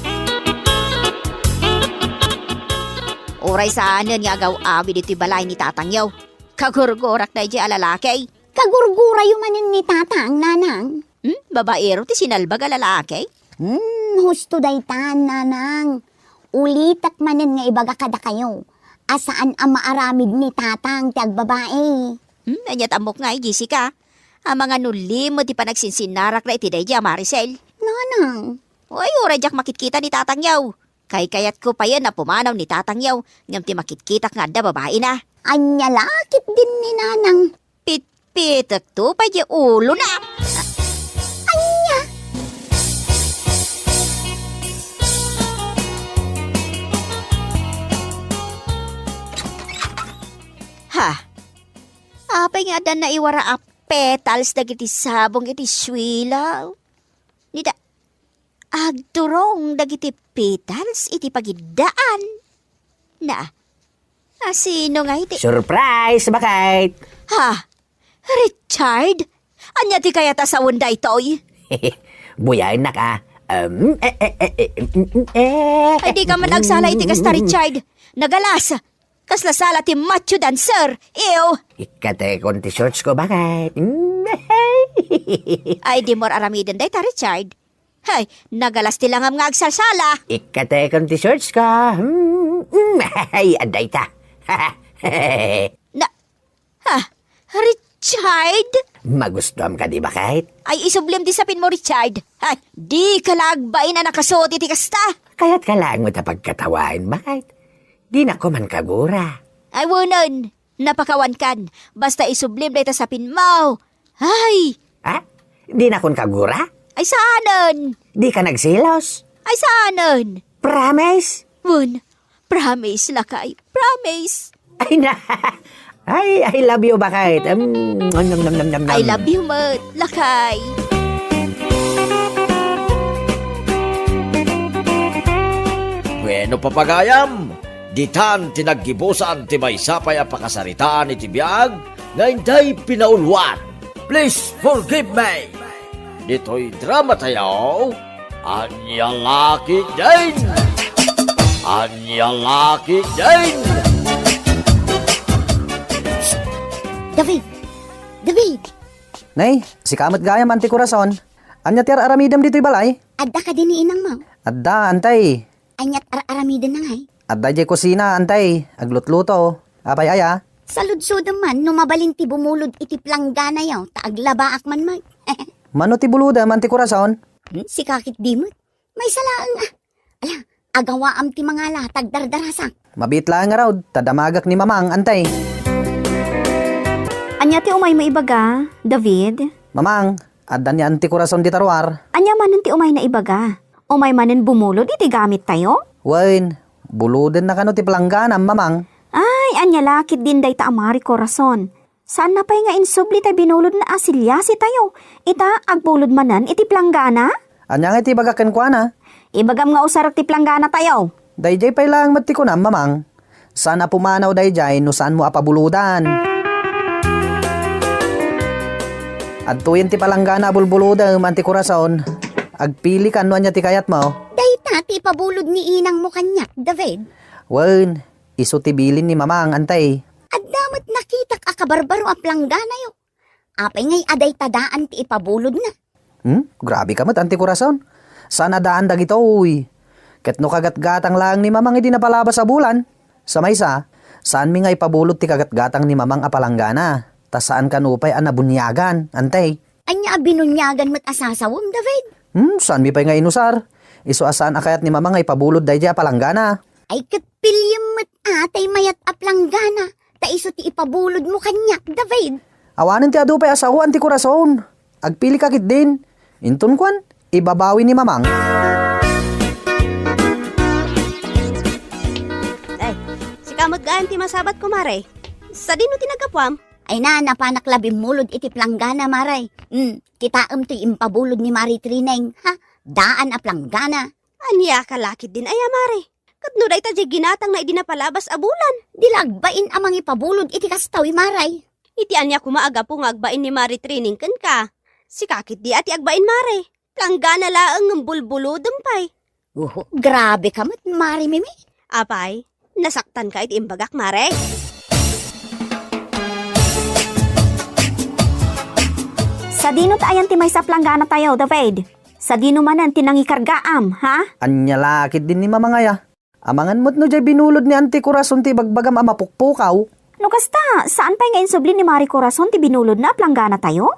Uray saanen nga agaw-awid iti balay ni tatangyo. Kagurgurak daydi a lalaki. Kagurgurayo manen ni tatang, nanang. Hmm? Babaero ti sinalbag a lalaki? Hmm, husto daytan, nanang. Ulitek manen nga ibaga kadakayo a saan a maaramid ni tatang ti agbabai. Hmm, ania ti ammok ngay, Jessica? Amangan no lima ti panagsinsinnarakna iti daydi a Maricel. Nanang. Ay, uray diak makitkita ni tatangyo. Kaykayatko payen a pumanaw ni tatangyo, ngem ti makitkitak nga adda babaina. Ania la ketdin ni nanang? Pitpitekto pay di ulona. Ania? Ha? Apay nga adda naiwara a petals dagiti sabong iti suelo? Nita, agturong dagiti petals iti pagiddaan. Na, asino nga iti Surprise, baket! Ha? Richard? Ania ti kayat a sawen daytoy? Buyaennak, a. Um, eh, eh, eh, eh, mm, mm, eh. Ay, dika man agsala iti kasta, Richard. Nagalas. Kasla sala ti macho dancer. Ew. Ikkatekon ti shorts ko, baket. Mm, eh. Ay, dimo aramiden dayta, Richard. Hay, nagalas ti langam nga agsalsala. Ikkatekon ti shorts ko. Mm, mm, ay, adda ita. Na, ha, Richard? Magustuam kadi, baket? Ay, isublim ti sapinmo, Richard. Ay, dika la agbain a nakasuot iti kasta. Kayatka laeng met a pagkatawaen, baket? Dinak man kagura. Ay, wenen. Napakawankan. Basta isublim dayta sapinmo. Ay! Ha? Dinakon kagura? Ay, saanen. Dika nagselos? Ay, saanen. Promise? Wen, promise, lakay. Promise. Ay, na. Ay, I love you, baket? Em, nom, nom, nom, nom, nom. I love you met, lakay. Bueno, papagayam, ditan ti naggibusan ti maysa pay a pakasaritaan iti biag nga intay pinauluan. Please forgive me. Ditoy drama tayo, Ania la ketdin! Ania la ketdin! David! David! Nay, sika met gayam, Anti Corazon. Ania ti ar-aramidem ditoy balay? Adda kadi ni inangmo? Adda, Antay. Ania ti ar-aramidenna ngay? Adda idiay kusina, Antay. Aglutluto. Apay aya? Saludsodem man no mabalin ti bumulod iti plangganayo, ta aglabaak man met. Mano ti bulodem, Anti Corazon? Hmm, sika ketdi met. Maysa laeng a. Ala, agawaam ti mangala, ta agdardarasak. Mabiit laeng ngarud, ta damagak ni Mamang, Antay. Ania ti umaymo ibaga, David? Mamang, adda ni Anti Corazon dita ruar. Ania manen ti umayna ibaga? Umay manen bumulod iti gamittayo? Wen, bulodenna kano ti planggana, Mamang. Ay, ania la ketdin dayta a Mari Corazon? Saanna pay nga insubli tay binulodna a siliasitayo? Ita, agbulod manen iti planggana? Ania ngay ti ibagak kenkuana? Ibagam nga usarek ti planggana tayo. Daydiay pay laeng met ti kunam, Mamang. Saan a pumanaw daydiay no saanmo a pabulodan. Adtoyen ti palanggana a bulbulodem, Anti Corazon. Agpilikan no ania ti kayatmo. Dayta ti ipabulod ni inangmo kaniak, David. Wen, isu ti bilin ni Mamang, Antay. Adda met nakitak a kabarbaro a plangganayo. Apay ngay a dayta daan ti ipabulodna? Hmm? Grabe ka met, Anti Corazon. Saan a daan dagitoy. Ket no kagatgatang laeng ni Mamang idi napalabas a bulan. Sa maysa, saanmi nga ipabulod ti kagatgatang ni Mamang a palanggana. Ta saan kano pay a nabuniagan, Antay. Ania a binuniagan met a sasawem, David? Hmm, saanmi pay nga inusar. Isu a saan a kayat ni Mamang nga ipabulod daydiay a palanggana. Ay, ket piliem met a tay mayat a planggana, ta isu ti ipabulodmo kaniak, David. Awanen ti adu pay a sao, Anti Corazon. Agpili ka ketdin. Inton kuan, ibabawi ni Mamang. Ay, sika met gayam ti masabat, kumare. Sadino ti naggapuam? Ay na, napanak la bimmulod iti planggana, mare. Hmm, kitaem toy impabulod ni Mari Trineng, ha? Daan a planggana. Ania ka la ketdin aya, mare? Ket no dayta diay ginatangna idi napalabas a bulan? Di la agbain a mangipabulod iti kastoy, mare. Iti ania koma a gapu nga agbain ni Mari Trineng kenka? Sika ketdi a ti agbain, mare. Planggana laeng ngem bulbulodem pay. Uhu, grabe ka met, Mari Mimi. Apay, nasaktan ka iti imbagak, mare? Sadino ta ayan ti maysa a planggana tayo, David? Sadino manen ti nangikargaam, ha? Ania la ketdin ni Mamang aya? Amangan met no diay binulod ni Anti Corazon ti ibagbagam a mapukpukaw. No kasta, saan pay nga insubli ni Mari Corazon ti binulodna a planggana tayo?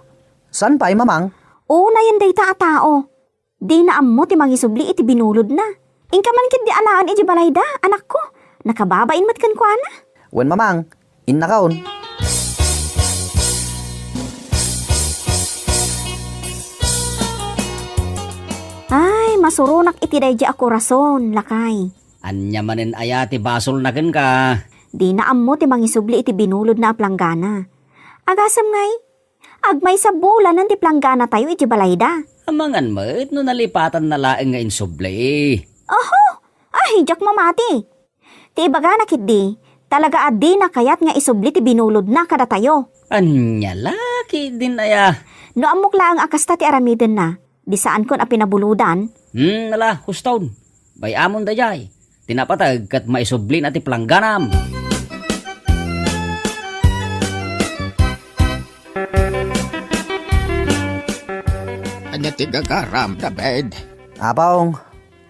Saan pay, Mamang? Unayen dayta a tao. Dina ammo ti mangisubli iti binulodna. Inka man ketdi alaen iti balayda, anakko. Nakababain met kenkuana. Wen, Mamang, innakon. Ay, masuronak iti daydiay a Corazon, lakay. Ania manen aya ti basolna kenka? Dina ammo ti mangisubli iti binulodna a planggana. Agasem ngay, agmaysa bulanen ti planggana tayo iti balayda. Amangan met no nalipatanna laeng nga insubli. Oho! Ay, diak mamati. Ti ibagana ketdi, talaga a dina kayat nga isubli ti binulodna kadatayo. Ania la ketdin aya? No ammok laeng a kasta ti aramidenna, di saankon a pinabulodan. Hmm, ala, huston. Bay-amon daydiay. Ti napateg ket maisublina ti plangganam. Ania ti gagaram, David? Apong,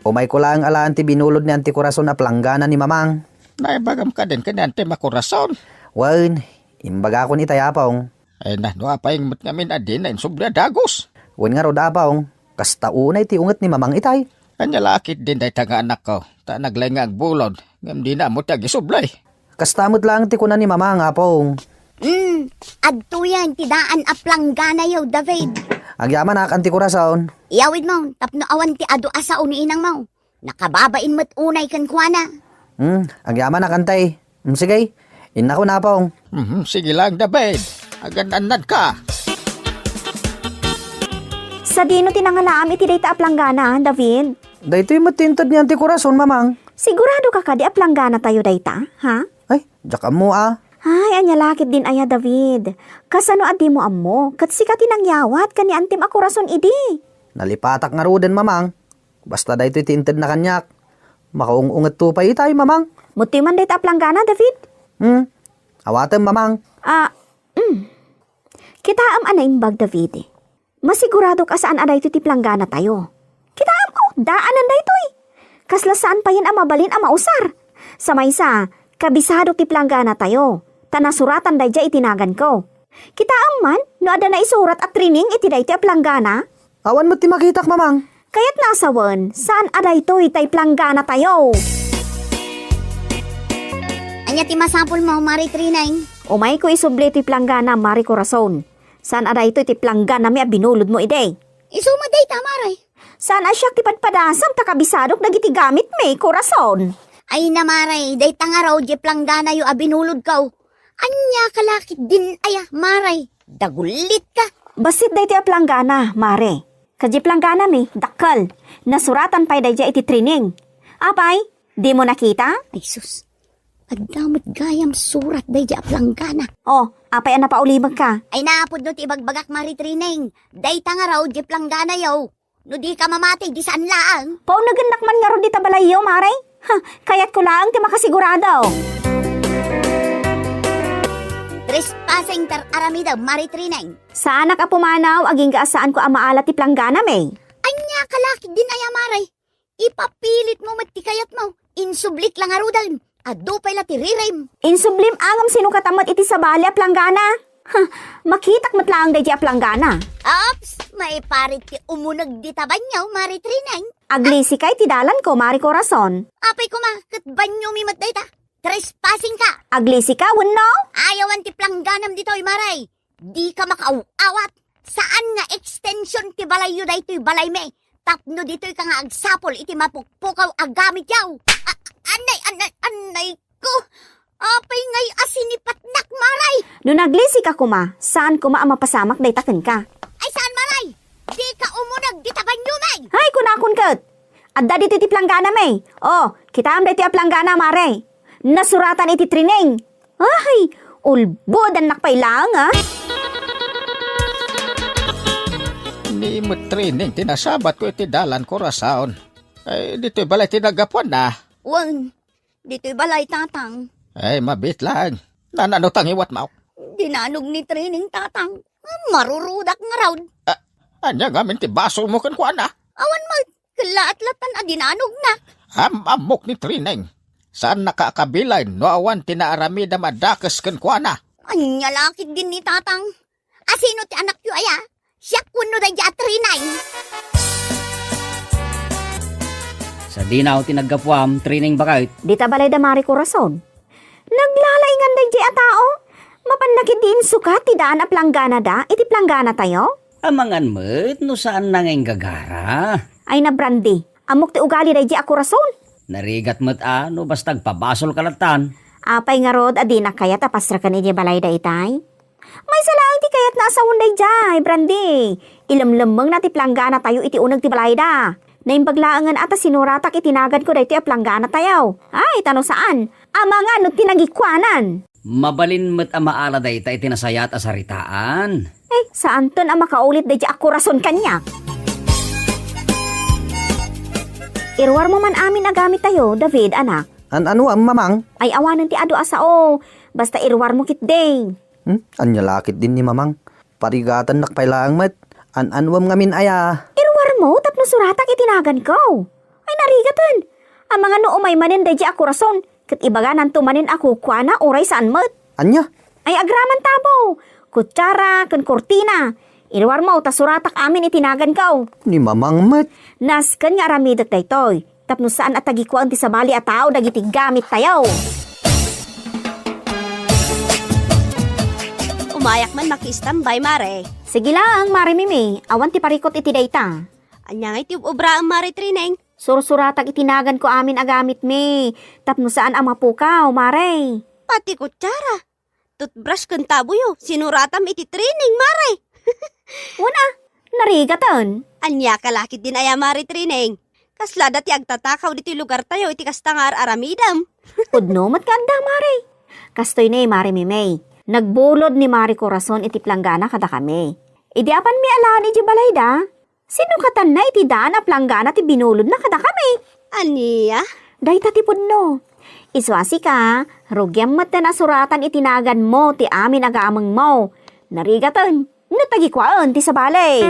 umayko laeng alaen ti binulod ni Anti Corazon a planggana ni Mamang. Naibagam kadin ken ni Anti Macorazon? Wen, imbagakon itay, Apong. Ay na, no apay met ngamin a dina insubli a dagus? Wen ngarud, Apong, kasta unay ti unget ni Mamang itay. Ania la ketdin dayta nga anakko, ta naglay nga agbulod, ngem dina ammo ti agisubli. Kasta met laeng ti kuna ni Mamang, Apong. Hmm, adtoyen ti daan a plangganayo, David. Agyamanak, Anti Corazon. Iyawidmo tapno awan ti adu a sao ni inangmo. Nakababain met unay kenkuana. Hmm, agyamanak, Anti. Hmm, sige. Innakon, Apong. Mhm, sige lang, David. Agan-annadka. Sadino ti nangalaam iti dayta a planggana, David? Daytoy met ti inted ni Anti Corazon, Mamang. Siguradoka kadi a planggana tayo dayta, ha? Ay, diak ammo a. Ay, ania la ketdin aya, David? Kasano a dimo ammo? Ket sika ti nangyawat ken ni Antim a Corazon idi. Nalipatak ngaruden, Mamang. Basta daytoy ti intedna kaniak. Makaung-ungetto pay itay, Mamang. Muttoy man dayta a planggana, David? Hmm. Awatem, Mamang. Ah, mm. Kitaem a naimbag, David. Masiguradok a saan a daytoy ti planggana tayo. Kitaem, oh, daanan daytoy. Kasla saan payen a mabalin a mausar. Sa maysa, kabisado ti planggana tayo, ta nasuratan daydiay iti naganko. Kitaem man no adda naisurat a trining iti daytoy a planggana? Awan met ti makitak, Mamang. Kayatna a sawen, saan a daytoy tay planggana tayo. Ania ti masapulmo, Mari Trineng? Umayko isubli toy planggana, Mari Corazon. Saan a daytoy ti plangganami a binulodmo idi? Isu met dayta, Mare. Saan a siak ti padpadasam ta kabisadok dagiti gamitmi, Corazon. Ay na, Mare, dayta ngarud diay plangganayo a binulodko. Ania ka la ketdin aya, Mare? Dagullitka. Bassit daytoy a planggana, Mare. Ket diay plangganami, dakkel. Nasuratan pay daydiay iti trining. Apay, dimo nakita? Ay sus, adda met gayam surat daydiay a planggana. Oh, apay a napaulimekka? Ay napudno ti ibagbagak, Mari Trineng. Dayta ngarud diay plangganayo. No dika mamati, di saan laeng. Paunegennak man ngarud dita balayyo, Mare. Ha, kayatko laeng ti makasigurado. Trespassing ti ar-aramidem, Mari Trineng. Saanak a pumanaw agingga a saanko a maala ti plangganami. Ania ka la ketdin aya, Mare? Ipapilitmo met ti kayatmo. Insublik la ngaruden. Adu pay la ti ririm. Insublim a ngem sino kata met iti sabali a planggana? Ha, makitak met laeng daydiay a planggana. Ops, maiparit ti umuneg dita banio, Mari Trineng. Aglisika iti dalanko, Mari Corazon. Apay koma, ket baniomi met dayta. Trespassing ka. Aglisika, wenno? Ay, awan ti plangganam ditoy, Mare. Dika makaaw-awat. Saan nga extension ti balayyo daytoy balaymi tapno ditoyka nga agsapul iti mapukpukaw a gamityo. A-, anay, anay, anay ko. Apay ngay a sinipatnak, Mare? No naglisika koma, saan koma a mapasamak dayta kenka. Ay, saan, Mare? Dika umuneg dita baniomi. Ay, kunakon ket. Adda ditoy ti plangganami. Oh, kitaem daytoy a planggana, Mare. Nasuratan iti trining. Ay, ulbodannak pay laeng, a. Ni met trining ti nasabatko iti dalan, Corazon. Ay, ditoy balay ti naggapuanna. Wen, ditoy balay, Tatang. Ay, mabiit laeng. Naan-ano ti nangiwatmo? Dinanog ni Trining, Tatang. Marurudak ngarud. Ah, ania ngamin ti basolmo kenkuana? Awan met. Kellaat latan a dinanogna. Am-ammok ni Trining. Saannaka a kabilay no awan ti naaramidam a dakes kenkuana. Ania la ketdin ni Tatang? Asino ti anakyo aya? Siak wenno daydiay a Trining? Sadino ti naggapuam, Trining baket? Dita balayda, Mari Corazon. Naglalaingan daydiay a tao. Mapanna ketdi insukat ti daan a plangganada iti plangganatayo? Amangan met no saanna nga inggagara. Ay na, Brandy, ammok ti ugali daydiay a Corazon. Narigat met a no basta agpabasolka latan. Apay ngarud a dinak kayat a pasreken idiay balayda itay? Maysa laeng ti kayatna a sawen daydiay, Brandy. Ilemlemmengna ti plangganatayo iti uneg ti balayda. Naimbag laengen a ta sinuratak iti naganko daytoy a plangganatayo. Ay, ta no saan, amangan no ti nagikuanan. Mabalin met a maala dayta iti nasayaat a saritaan. Eh, saanton a makaulit daydiay a Corazon kaniak. Iruarmo man amin a gamittayo, David, anak. An-ano, Mamang? Ay, awanen ti adu a sao. Basta iruarmo ketdi. Hmm? Ania la ketdin ni Mamang? Parigatannak pay laeng met. An-anuem ngamin aya? Iruarmo tapno suratak iti naganko. Ay, narigaten. Amangan no umay manen daydiay a Corazon, ket ibagananto manen a kukuana uray saan met. Ania? Ay, agraman tabo. kutsara, ken kurtina. Iruarmo ta suratak amin iti naganko. Ni Mamang met. Nasken nga aramidek daytoy tapno saan a tagikuaen ti sabali a tao dagiti gamittayo. Umayak man makiistambay, Mare. Sige laeng, Mare Mimi. Awan ti parikut iti dayta. Ania ngay ti ub-obraem, Mare Trineng? Sursuratak iti naganko amin a gamitmi tapno saan a mapukaw, Mare. Pati kutsara, toothbrush ken tabuyo, sinuratam iti Trineng, Mare. Wen a, narigaten. Ania ka lakit din aya, Mare Trineng? Kasla da ti agtatakaw ditoy lugartayo iti kasta nga ar-aramidem. Pudno met nga adda, Mare. Kastoy ne, Mare Mimey. Nagbulod ni Mare Corazon iti planggana kadakami. Idi apanmi alaen idiay balayda, sinukatanna iti daan a planggana ti binulodna kadakami. Ania? Dayta ti pudno. Isu a sika, rugiam metten a suratan iti naganmo ti amin a gamengmo. Narigaten, no tagikuaen ti sabali.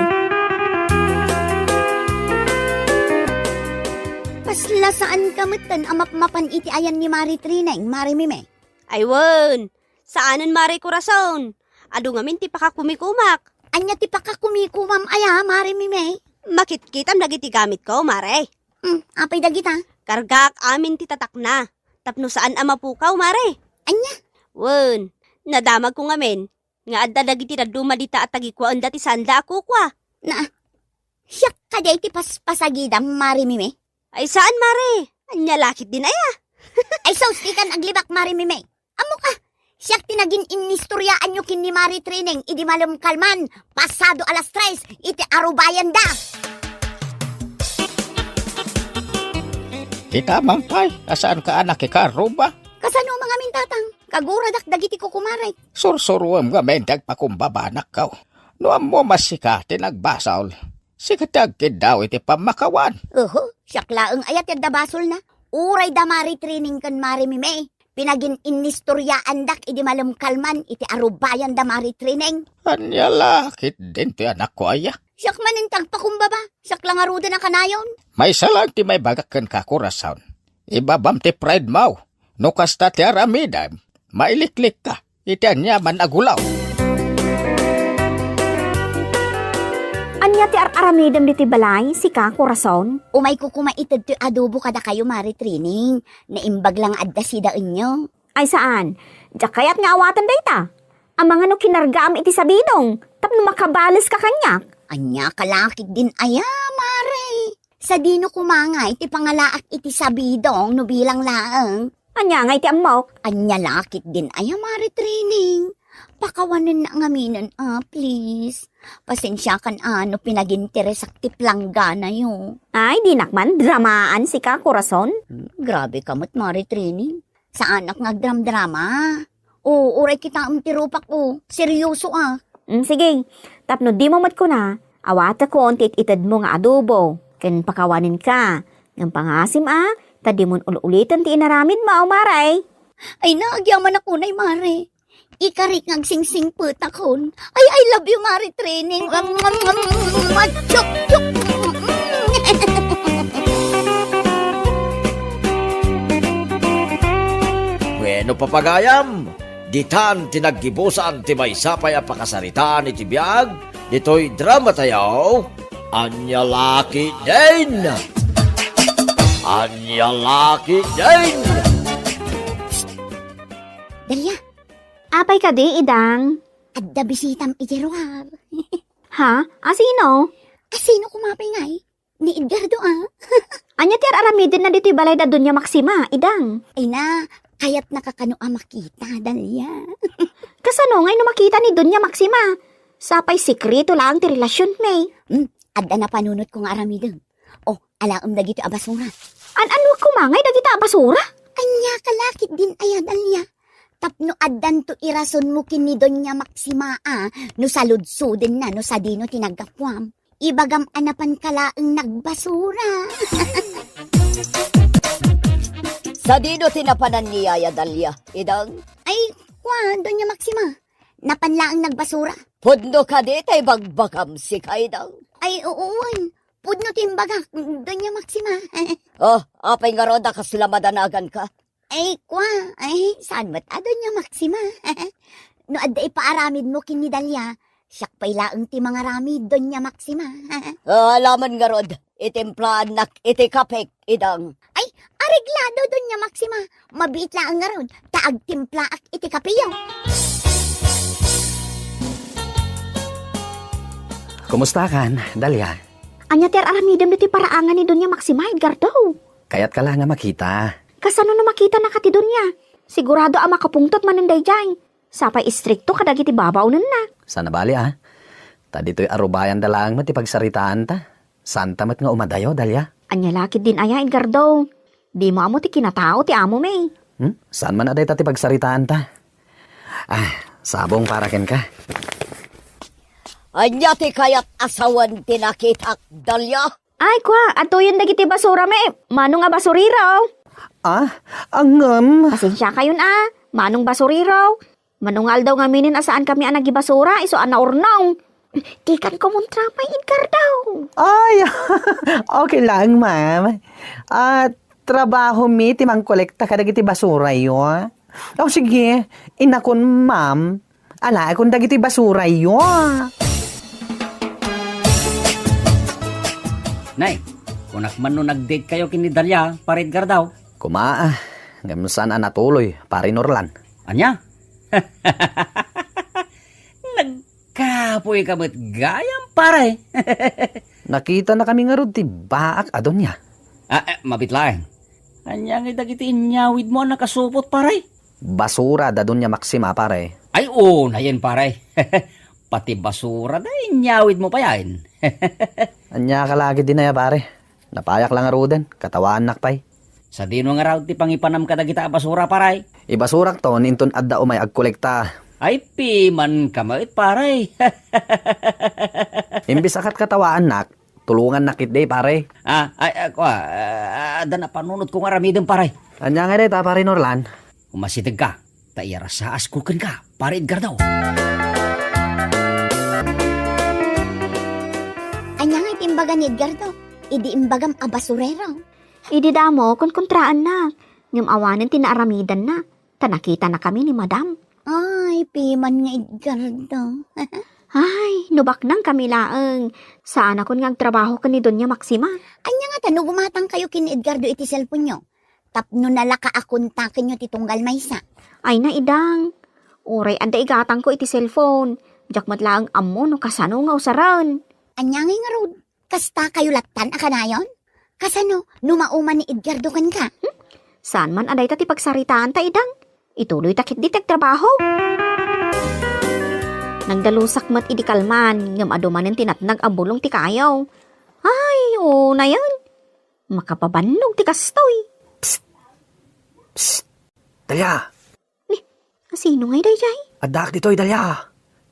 Kasla saanka metten a mapmapan iti ayan ni Mare Trineng, Mare Mimey. Ay wen, saanen, Mare Corazon. Adu ngamin ti pakakumikumak. Ania ti pakakumikumam aya, Mare Mimey? Makitkitam dagiti gamitko, Mare. Hmm, apay dagita? Kargaak amin ti tatakna, tapno saan a mapukaw, Mare. Ania? Wen, nadamagko ngamin nga adda dagiti dadduma dita a tagikuaenda ti saanda a kukua. Na, siak kadi ti paspasagidam, Mare Mimey? Ay saan, Mare. Ania lakit din aya? Ay sus, dikan aglibak, Mare Mimey. Ammoka, siak ti nagin-innistoriaanyo ken ni Mare Trineng idi malem kalman, pasado alas tres, iti arubayanda. Kita man pay, a saanka a nakikaruba? Kasano man ngamin, tatang? Kaguradak dagiti kukumarek. Sursuruem ngamin ti agpakumbabanakko. No ammom a sika ti nagbasol, sika ti agkiddaw iti pammakawan. Oho, siak laeng aya ti adda basolna. Uray da Mare Trineng ken Mare Mimey, pinagin-innistoriaandak idi malem kalman iti arubayanda, Mare Trineng. Ania lakit din ti anakko aya? Siak manen ti agpakumbaba, siak la ngaruden a kanayon. Maysa laeng ti maibagak kenka, Corazon. Ibabam ti pride mo. No kasta ti aramidem, mailiklikka iti aniaman a gulaw. Ania ti ar-aramidem ditoy balay, sika, Corazon? Umayko koma ited toy adobo kadakayo, Mare Trineng. Naimbag la nga adda sidaenyo. Ay saan, diak kayat nga awaten dayta. Amangan no kinargaam iti sabidong tapno makabaleska kaniak. Ania ka lakit din aya, Mare? Sadino koma ngay ti pangalaak iti sabidong no bilang laeng? Ania ngay ti ammok? Ania lakit din aya, Mare Trineng? Pakawanenna ngaminen a, please. Pasensiakan a no pinaginteresak ti plangganayo. Ay, dinak man dramaan sika, Corazon. Hmm, grabe ka met, Mare Trineng. Saanak nga agdramdrama. O, uray kitaem ti rupak, o. Seryoso a. Mm, sige. Tapno dimo met kuna, awatekon ti it-itedmo nga adobo, ken pakawanenka. Ngem pangasim a, ta dimon ul-uliten ti inaramidmo, Mare. Ay na, agyamanak unay, Mare. Ikarik nga agsingsingpetakon. Ay, I love you, Mare Trineng. Chuk, chuk. Bueno, papagayam, ditan ti naggibusan ti maysa pay a pakasaritaan iti biag ditoy dramatayo, Ania Lakit Din! Ania Lakit Din! Dalia, Apay kadi, Idang? Adda bisitam idiay ruar. Ha? A sino? A sino koma pay ngay? Ni Edgardo, a. Ania ti ar-aramidenna ditoy balay da Doña Maxima, Idang? Ay na, kayatnaka kano a makita, Dalia. Kasano ngay no makita ni Doña Maxima? Sapay sekreto laeng ti relasionmi. Hmm, adda napanunotko nga aramidem. O, alaem dagitoy a basura. An-anuak koma ngay dagita a basura? Ania ka lakit din aya, Dalia? Tapno addanto irasonmo ken ni Doña Maxima a no saludsodenna no sadino ti naggapuam. Ibagam a napanka laeng nagbasura. Sadino ti napanan ni Yaya Dalia, Idang? Ay, kua, Doña Maxima. Napan laeng nagbasura. Pudno kadi ti ibagbagam, sika, Idang? Ay, uwan. Pudno ti imbagak, Doña Maxima. O, apay ngarud a kasla madanaganka? Ay, kua, ay, saan met a Doña Maxima? No adda ipaaramidmo ken ni Dalia, siak pay laeng ti mangaramid, Doña Maxima. Alaman ngarud, itimplaannak iti kapek, idang. Ay, areglado, Doña Maxima. Mabiit laeng ngarud, ta agtimplaak iti kapeyo. Kumustakan, Dalia? Ania ti ar-aramidem ditoy paraangan ni Doña Maxima, Edgardo? Kayatka la nga makita. Kasano no makitanaka ti Doña? Sigurado a makapungtot manen daydiay. Sapay istrikto kadagiti babaonenna. Saan a bali, a. Ta ditoy a rubayanda laeng met ti pagsaritaanta. Saanta met nga umadayo, Dalia. Ania la ketdin aya, Edgardo? Dimo ammo ti kinatao ti amom, e. Hmm? Saan man a dayta ti pagsaritaanta? Ah, sabong para kenka. Ania ti kayat a sawen ti nakitak, Dalia? Ay, kua, adtoyen dagiti basuram, e. Manong a basurero. Ah, ngem. Pasensiakayon, a. Manong basurero. Mano nga aldaw ngaminen a saankami a nagibasura, isu a naurnong. Dikan kumontra pay, Edgardo. Ay, okay lang, ma'am. Ah, trabahomi ti mangkolekta kadagiti basurayo. O, sige, inakon, ma'am. Alaekon dagiti basurayo. Nay, kunak man no nag-date kayo ken ni Dalia, Pare Edgardo. Kuma, a, ngem saan a natuloy, Pare Norlan. Ania? Nagkapoyka met gayam, pare. Nakitanakami ngarud ti baak a Doña. Ah, eh, mabiit laeng. Ania ngay dagiti inyawidmo a nakasupot, pare? Basura da Doña Maxima, pare. Ay, unayen, pare. Pati basura da inyawidmo payen. Ania ka la ketdin aya, pare? Napayak la ngaruden, katawaannak pay. Sadino ngarud ti pangipanam kadagita a basura, pare? Ibasurakton inton adda umay agkolekta. Ay, pimanka met, pare. Imbes a ket katawaannak, tulongannak ketdi, pare. Ah, ay, ah, kua, ah, adda napanunotko nga aramidem, pare. Ania ngay dayta, Pare Norlan? Umasidegka. Ta iyarasaasko kenka, Pare Edgardo. Ania nga ti imbaga ni Edgardo idi imbagam a basurero? Idi damo, konkontraanna. Ngem awanen ti naaramidanna, ta nakitanakami ni Madam. Ay, piman nga Edgardo. Ay, no baknangkami laeng, saanakon nga agtrabaho ken ni Doña Maxima. Ania ngata no gumatangkayo ken ni Edgardo iti cellphone-yo? Tapno nalaka a kontakenyo ti tunggal maysa. Ay, naidang. Uray adda igatangko iti cellphone, diak met laeng ammo no kasano nga usaren. Ania ngay ngarud? Kasta kayo lattan a kanayon? Kasano no mauman ni Edgardo kenka? Hmm? Saan man a dayta ti pagsaritaanta, idang? Ituloyta ketdi ti agtrabaho. Nagdalusak met idi kalman, ngem adu manen ti natnag a bulong ti kayo. Ay, unayen. Makapabannog ti kastoy. Psst! Psst! Dalia! Ni, asino ngay daydiay? Addaak ditoy, Dalia.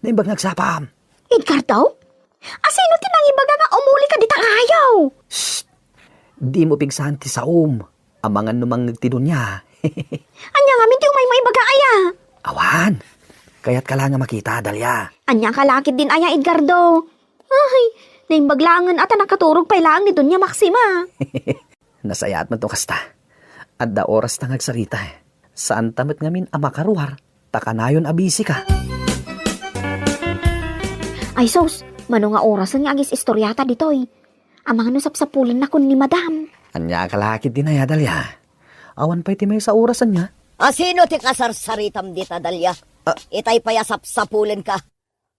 Naimbag nga agsapam. Edgardo? Asino ti nangibaga nga umulika dita kayo? Shh! Dimo pigsaan ti saom. Amangan no mangngeg ti Doña. Ania ngamin ti umaymo ibaga aya? Awan. Kayatka la nga makita, Dalia. Ania ka la ketdin aya, Edgardo? Ay, naimbag laengen a ta nakaturog pay laeng ni Doña Maxima. Nasayaat met no kasta. Adda orasta nga agsarita. Saanta met ngamin a makaruar, ta kanayon a bisika. Ay sus, mano nga orasen nga agis-istoriata ditoy? Amangan no sapsapulennakon ni Madam. Ania ka la ketdin aya, Dalia? Awan pay ti maysa a orasen nga. Asino ti kasarsaritam dita, Dalia? Ah. Itay pay a sapsapulenka.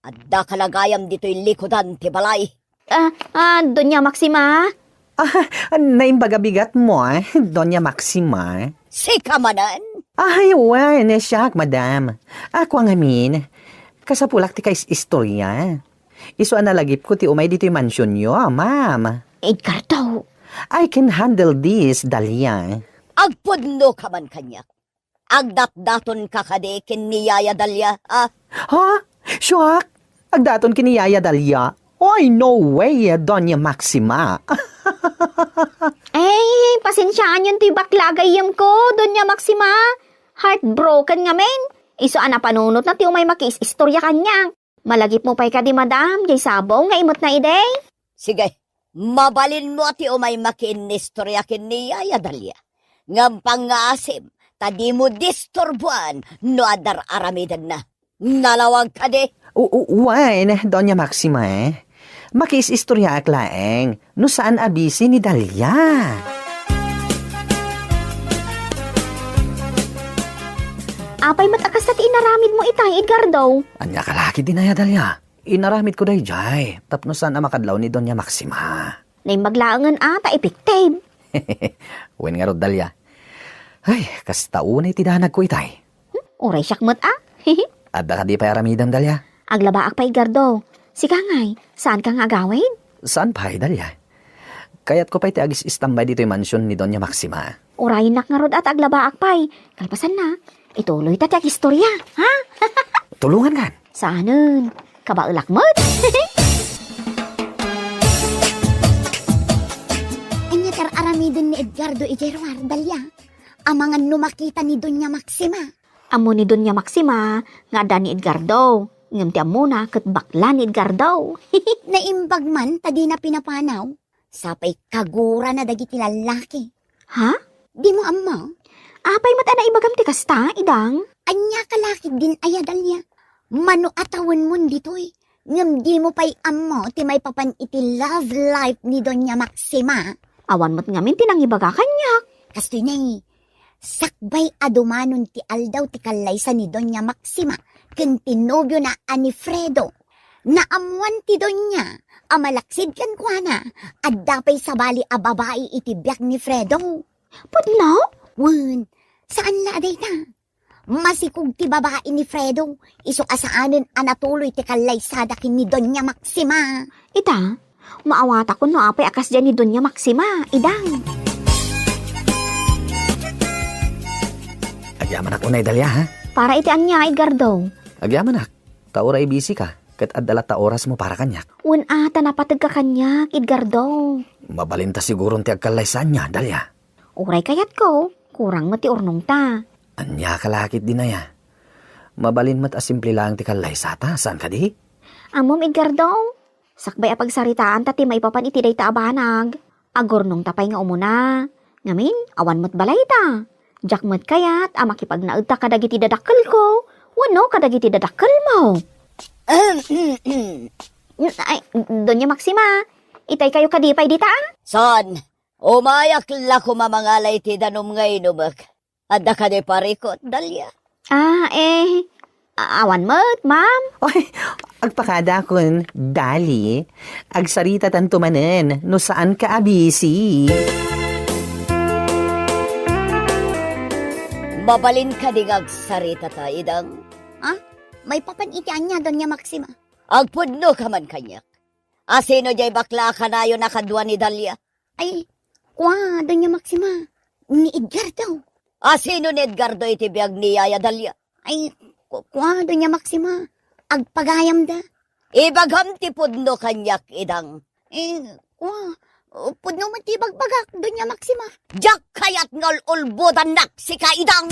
Adda ka la gayam ditoy likudan ti balay. Ah, ah, Doña Maxima? Ah, naimbag a bigatmo, eh, Doña Maxima. Sika manen? Ay, wen, siak, madam. Ako ngamin. Kasapulak ti kais-istorya. Isu a nalagipko ti umay ditoy mansionyo, ma'am. Edgardo. I can handle this, Dalia. Agpudno ka man kaniak. Agdatdatonka kadi ken ni Yaya Dalia, a? Ha? Siak? Agdaton ken ni Yaya Dalia? Ay, no way, Doña Maxima. Ay, pasensiaanyon ti bakla a gayyemko, Doña Maxima. Heartbroken ngamin. Isu a napanunotna ti umay makiis-istorya kaniak. Malagipmo pay kadi, madam, jay sabong nga imutna idi? Sige, mabalinmo a ti umay makiinnistorya ken ni Yaya Dalia. Ngem pangngaasim, ta dimo disturboan no adda ar-aramidenna. Nalawag kadi? U-, u-, wen, Doña Maxima, eh. Makiis-istoriaak laeng no saan a busy ni Dalia. Apay met a kasta ti inaramidmo itay, Edgardo? Ania ka la ketdin aya, Dalia? Inaramidko daydiay tapno saan a makadlaw ni Doña Maxima. Naimbag laengen a ta epektive. Wen ngarud, Dalia. Ay, kasta unay ti danagko itay. Hmm, uray siak met a. Adda kadi pay aramidem, Dalia? Aglabaak pay, Edgardo. Sika ngay, saanka nga agawid? Saan pay, Dalia? Kayatko pay ti agis-istambay ditoy mansion ni Doña Maxima. Urayennak ngarud a ta aglabaak pay. Kalpasanna, ituloyta ti agistorya, ha? Tulongankan. Saanen, kabaelak met. Ania ti ar-aramiden ni Edgardo idiay ruar, Dalia? Amangan no makita ni Doña Maxima. Ammo ni Doña Maxima nga adda ni Edgardo, ngem ti ammona ket bakla ni Edgardo. Naimbag man ta dina pinapanaw. Sapay kagurana dagiti lallaki. Ha? Dimo ammo? Apay met a naibagam ti kasta, Idang? Ania ka la ketdin aya, Dalia? Mano a tawenmon ditoy, ngem dimo pay ammo ti maipapan iti love life ni Doña Maxima. Awan met ngamin ti nangibaga kaniak. Kastoy ne, sakbay a dumanon ti aldaw ti kallaysa ni Doña Maxima ken ti nobiona a ni Fredo, naammoan ti Doña a malaksid kenkuana, adda pay sabali a babai iti biag ni Fredo. Pudno? Wen, saan la a dayta. Masikog ti babai ni Fredo, isu a saanen a natuloy ti kallaysada ken ni Doña Maxima. Ita, maawatakon no apay a kasdiay ni Doña Maxima, Idang. Agyamanak unay, Dalia, ha? Para iti ania, Edgardo? Agyamanak, ta uray busy ka, ket adda latta orasmo para kaniak. Wen a, ta napategka kaniak, Edgardo. Mabalinta siguron ti agkallaysa ania, Dalia? Uray kayatko, kurang met ti urnongta. Ania ka la ketdin aya? Mabalin met a simple laeng ti kallaysata, saan kadi? Ammom, Edgardo, sakbay a pagsaritaanta ti maipapan iti dayta a banag, agurnongta pay nga umuna. Ngamin, awan met balayta. Diak met kayat a makipagnaedta kadagiti dadakkelko wenno kadagiti dadakkelmo. Ay, Doña Maxima, itay kayo kadi pay dita? Saan? Umayak la koma mangala iti danum nga inumek. Adda kadi parikut, Dalia? Ah, eh, a-, awan met, ma'am. Oy, agpakadakon, Dali. Agsaritatanto manen, no saanka a busy. Mabalin kadi nga agsarita ta, Idang? Ha? Maipapan iti ania, Doña Maxima? Agpudno ka man kaniak. Asino diay bakla a kanayon a kadua ni Dalia? Ay, kua, Doña Maxima, ni Edgardo. Asino ni Edgardo iti biag ni Yaya Dalia? Ay, ku-, kua, Doña Maxima, agpagayamda. Ibagam ti pudno kaniak, Idang. Eh, kua, pudno met ti ibagbagak, Doña Maxima. Diak kayat nga ul-ulbodannak sika, Idang!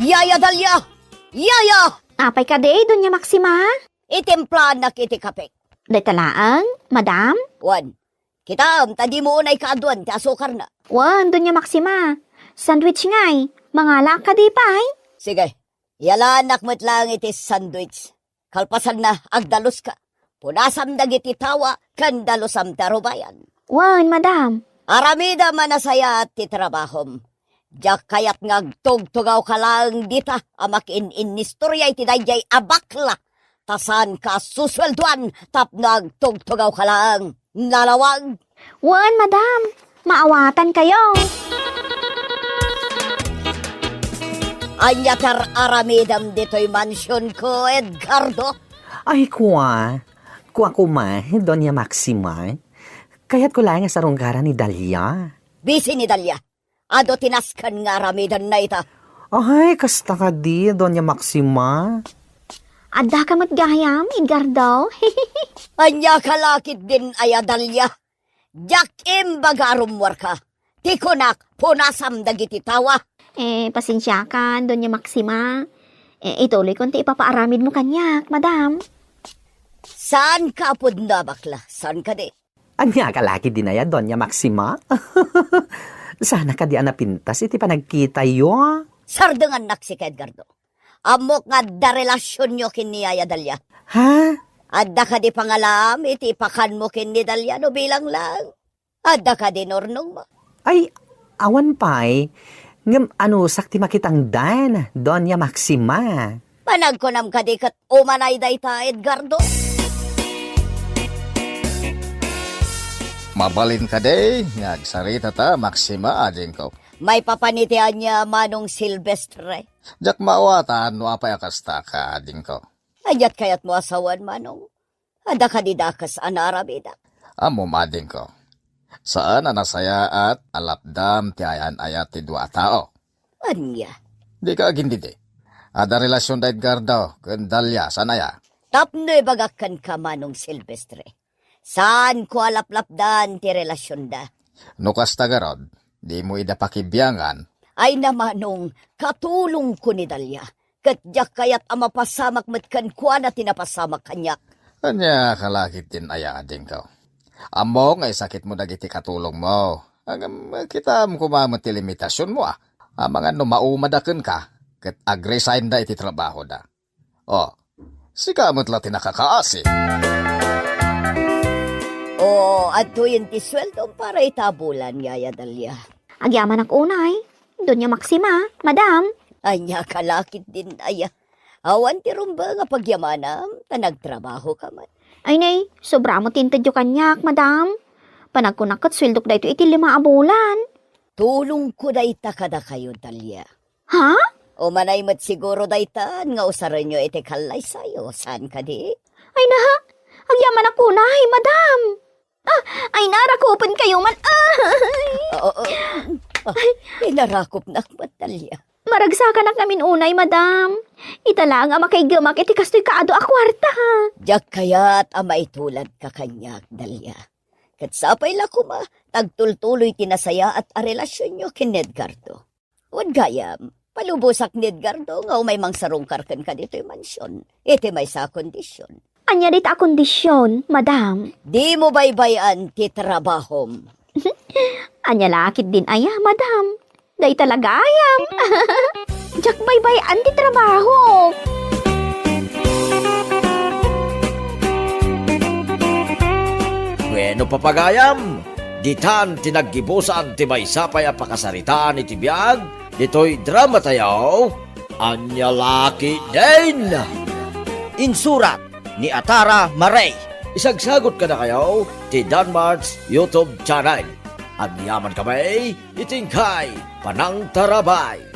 Yaya Dalia! Yaya! Apay kadi, Doña Maxima? Itimplaannak iti kape. Dayta laeng, madam? Wen, kitaem ta dimo unay kaaduan ti asukarna. Wen, Doña Maxima. Sandwich ngay. Mangalaak kadi pay? Sige. Yalaannak met laeng iti sandwich. Kalpasanna, agdaluska. Punasam dagiti tawa ken dalusam ti arubayan. Wen, madam. Aramidem a nasayaat ti trabahom. Diak kayat nga agtugtugawka laeng dita a makiin-innistoria iti daydiay a bakla, ta saanka a susueldoan tapno agtugtugawka laeng. Nalawag! Wen, madam. Maawatankayo. Ania ti ar-aramidem ditoy mansionko, Edgardo? Ay, kua. Kua koma, Doña Maxima. Kayatko laeng nga sarungkaran ni Dalia. Busy ni Dalia. Adu ti nasken nga aramidenna ita. Ay, kasta kadi, Doña Maxima? Addaka met gayam, Edgardo? Ania ka la ketdin aya, Dalia? Diak imbaga a rummuarka. Ti kunak, punasam dagiti tawa. Eh, pasensiakan, Doña Maxima. Eh, ituloykon ti ipapaaramidmo kaniak, madam. Saanka a pudno a bakla? Saan kadi? Ania ka la ketdin aya, Doña Maxima? Saan kadi a napintas iti panagkitayo? Sardengannak sika, Edgardo. Ammok nga adda relasionyo ken ni Yaya Dalia. Ha? Adda kadi pangalaam iti ipakanmo ken ni Dalia no bilang lang? Adda kadi nurnongmo? Ay, awan pay. Ngem anusak ti makitangdan, Doña Maxima. Panagkunam kadi ket umanay dayta, Edgardo? Mabalin kadi nga agsaritata, Maxima, adingko? Maipapan iti ania, Manong Silvestre? Diak maawatan no apay a kasta ka, adingko. Aniat kayatmo a sawen, Manong? Adda kadi dakes a naaramidak? Ammom, adingko. Saan a nasayaat a lapdam ti ay-an-ayat ti dua a tao. Ania? Dika agindidi. Adda relasion da Edgardo ken Dalia, saan aya? Tapno ibagak kenka, Manong Silvestre. Saanko a laplapdan ti relasionda. No kasta garud, dimo ida pakibiangan. Ay na, Manong, katulongko ni Dalia. Ket diak kayat a mapasamak met kenkuana ti napasamak kaniak. Ania ka la ketdin aya, adingko? Ammok nga isakitmo dagiti katulongmo. Ngem kitaem koma met ti limitasionmo, a. Amangan no maumada kenka, ket agresignda iti trabahoda. O, sika met la ti nakakaasi. O, adtoyen ti sueldom para ita a bulan, Yaya Dalia. Agyamanak unay, Doña Maxima, Madam. Ania ka la ketdin aya? Awan ti rumbeng a pagyamanam, ta nagtrabahoka met. Ay nay, sobra met ti intedyo kaniak, Madam. Panagkunak ket sueldok daytoy iti lima a bulan. Tulongko dayta kadakayo, Dalia. Ha? Umanay met siguro daytan nga usarenyo iti kallaysayo, saan kadi? Ay na, agyamanak unay, Madam. Ah, ay, narakupenkayo man. Ay! Oo, oo. Ah, inarakupnak met, Dalia. Maragsakanak ngamin unay, Madam. Ita laeng a makaiggemak iti kastoy kaadu a kuarta. Diak kayat a maituladka kaniak, Dalia. Ket sapay la koma, ta agtultuloy ti nasayaat a relasionyo ken ni Edgardo. Wen gayam, palubosak ni Edgardo nga umay mangsarungkar kenka ditoy mansion, iti maysa a kondision. Ania dayta a kondision, Madam? Dimo baybay-an ti trabahom. Ania la ketdin aya, Madam? Dayta la gayam. Diak baybay-an ti trabahok. Bueno, papagayam, ditan ti naggibusan ti maysa pay a pakasaritaan iti biag ditoy dramatayo, Ania la ketdin. Insurat ni Atara Marey. Isagsagot kadakayo ti Danmart's YouTube channel. Agyamankami iti inkay panangtarabay.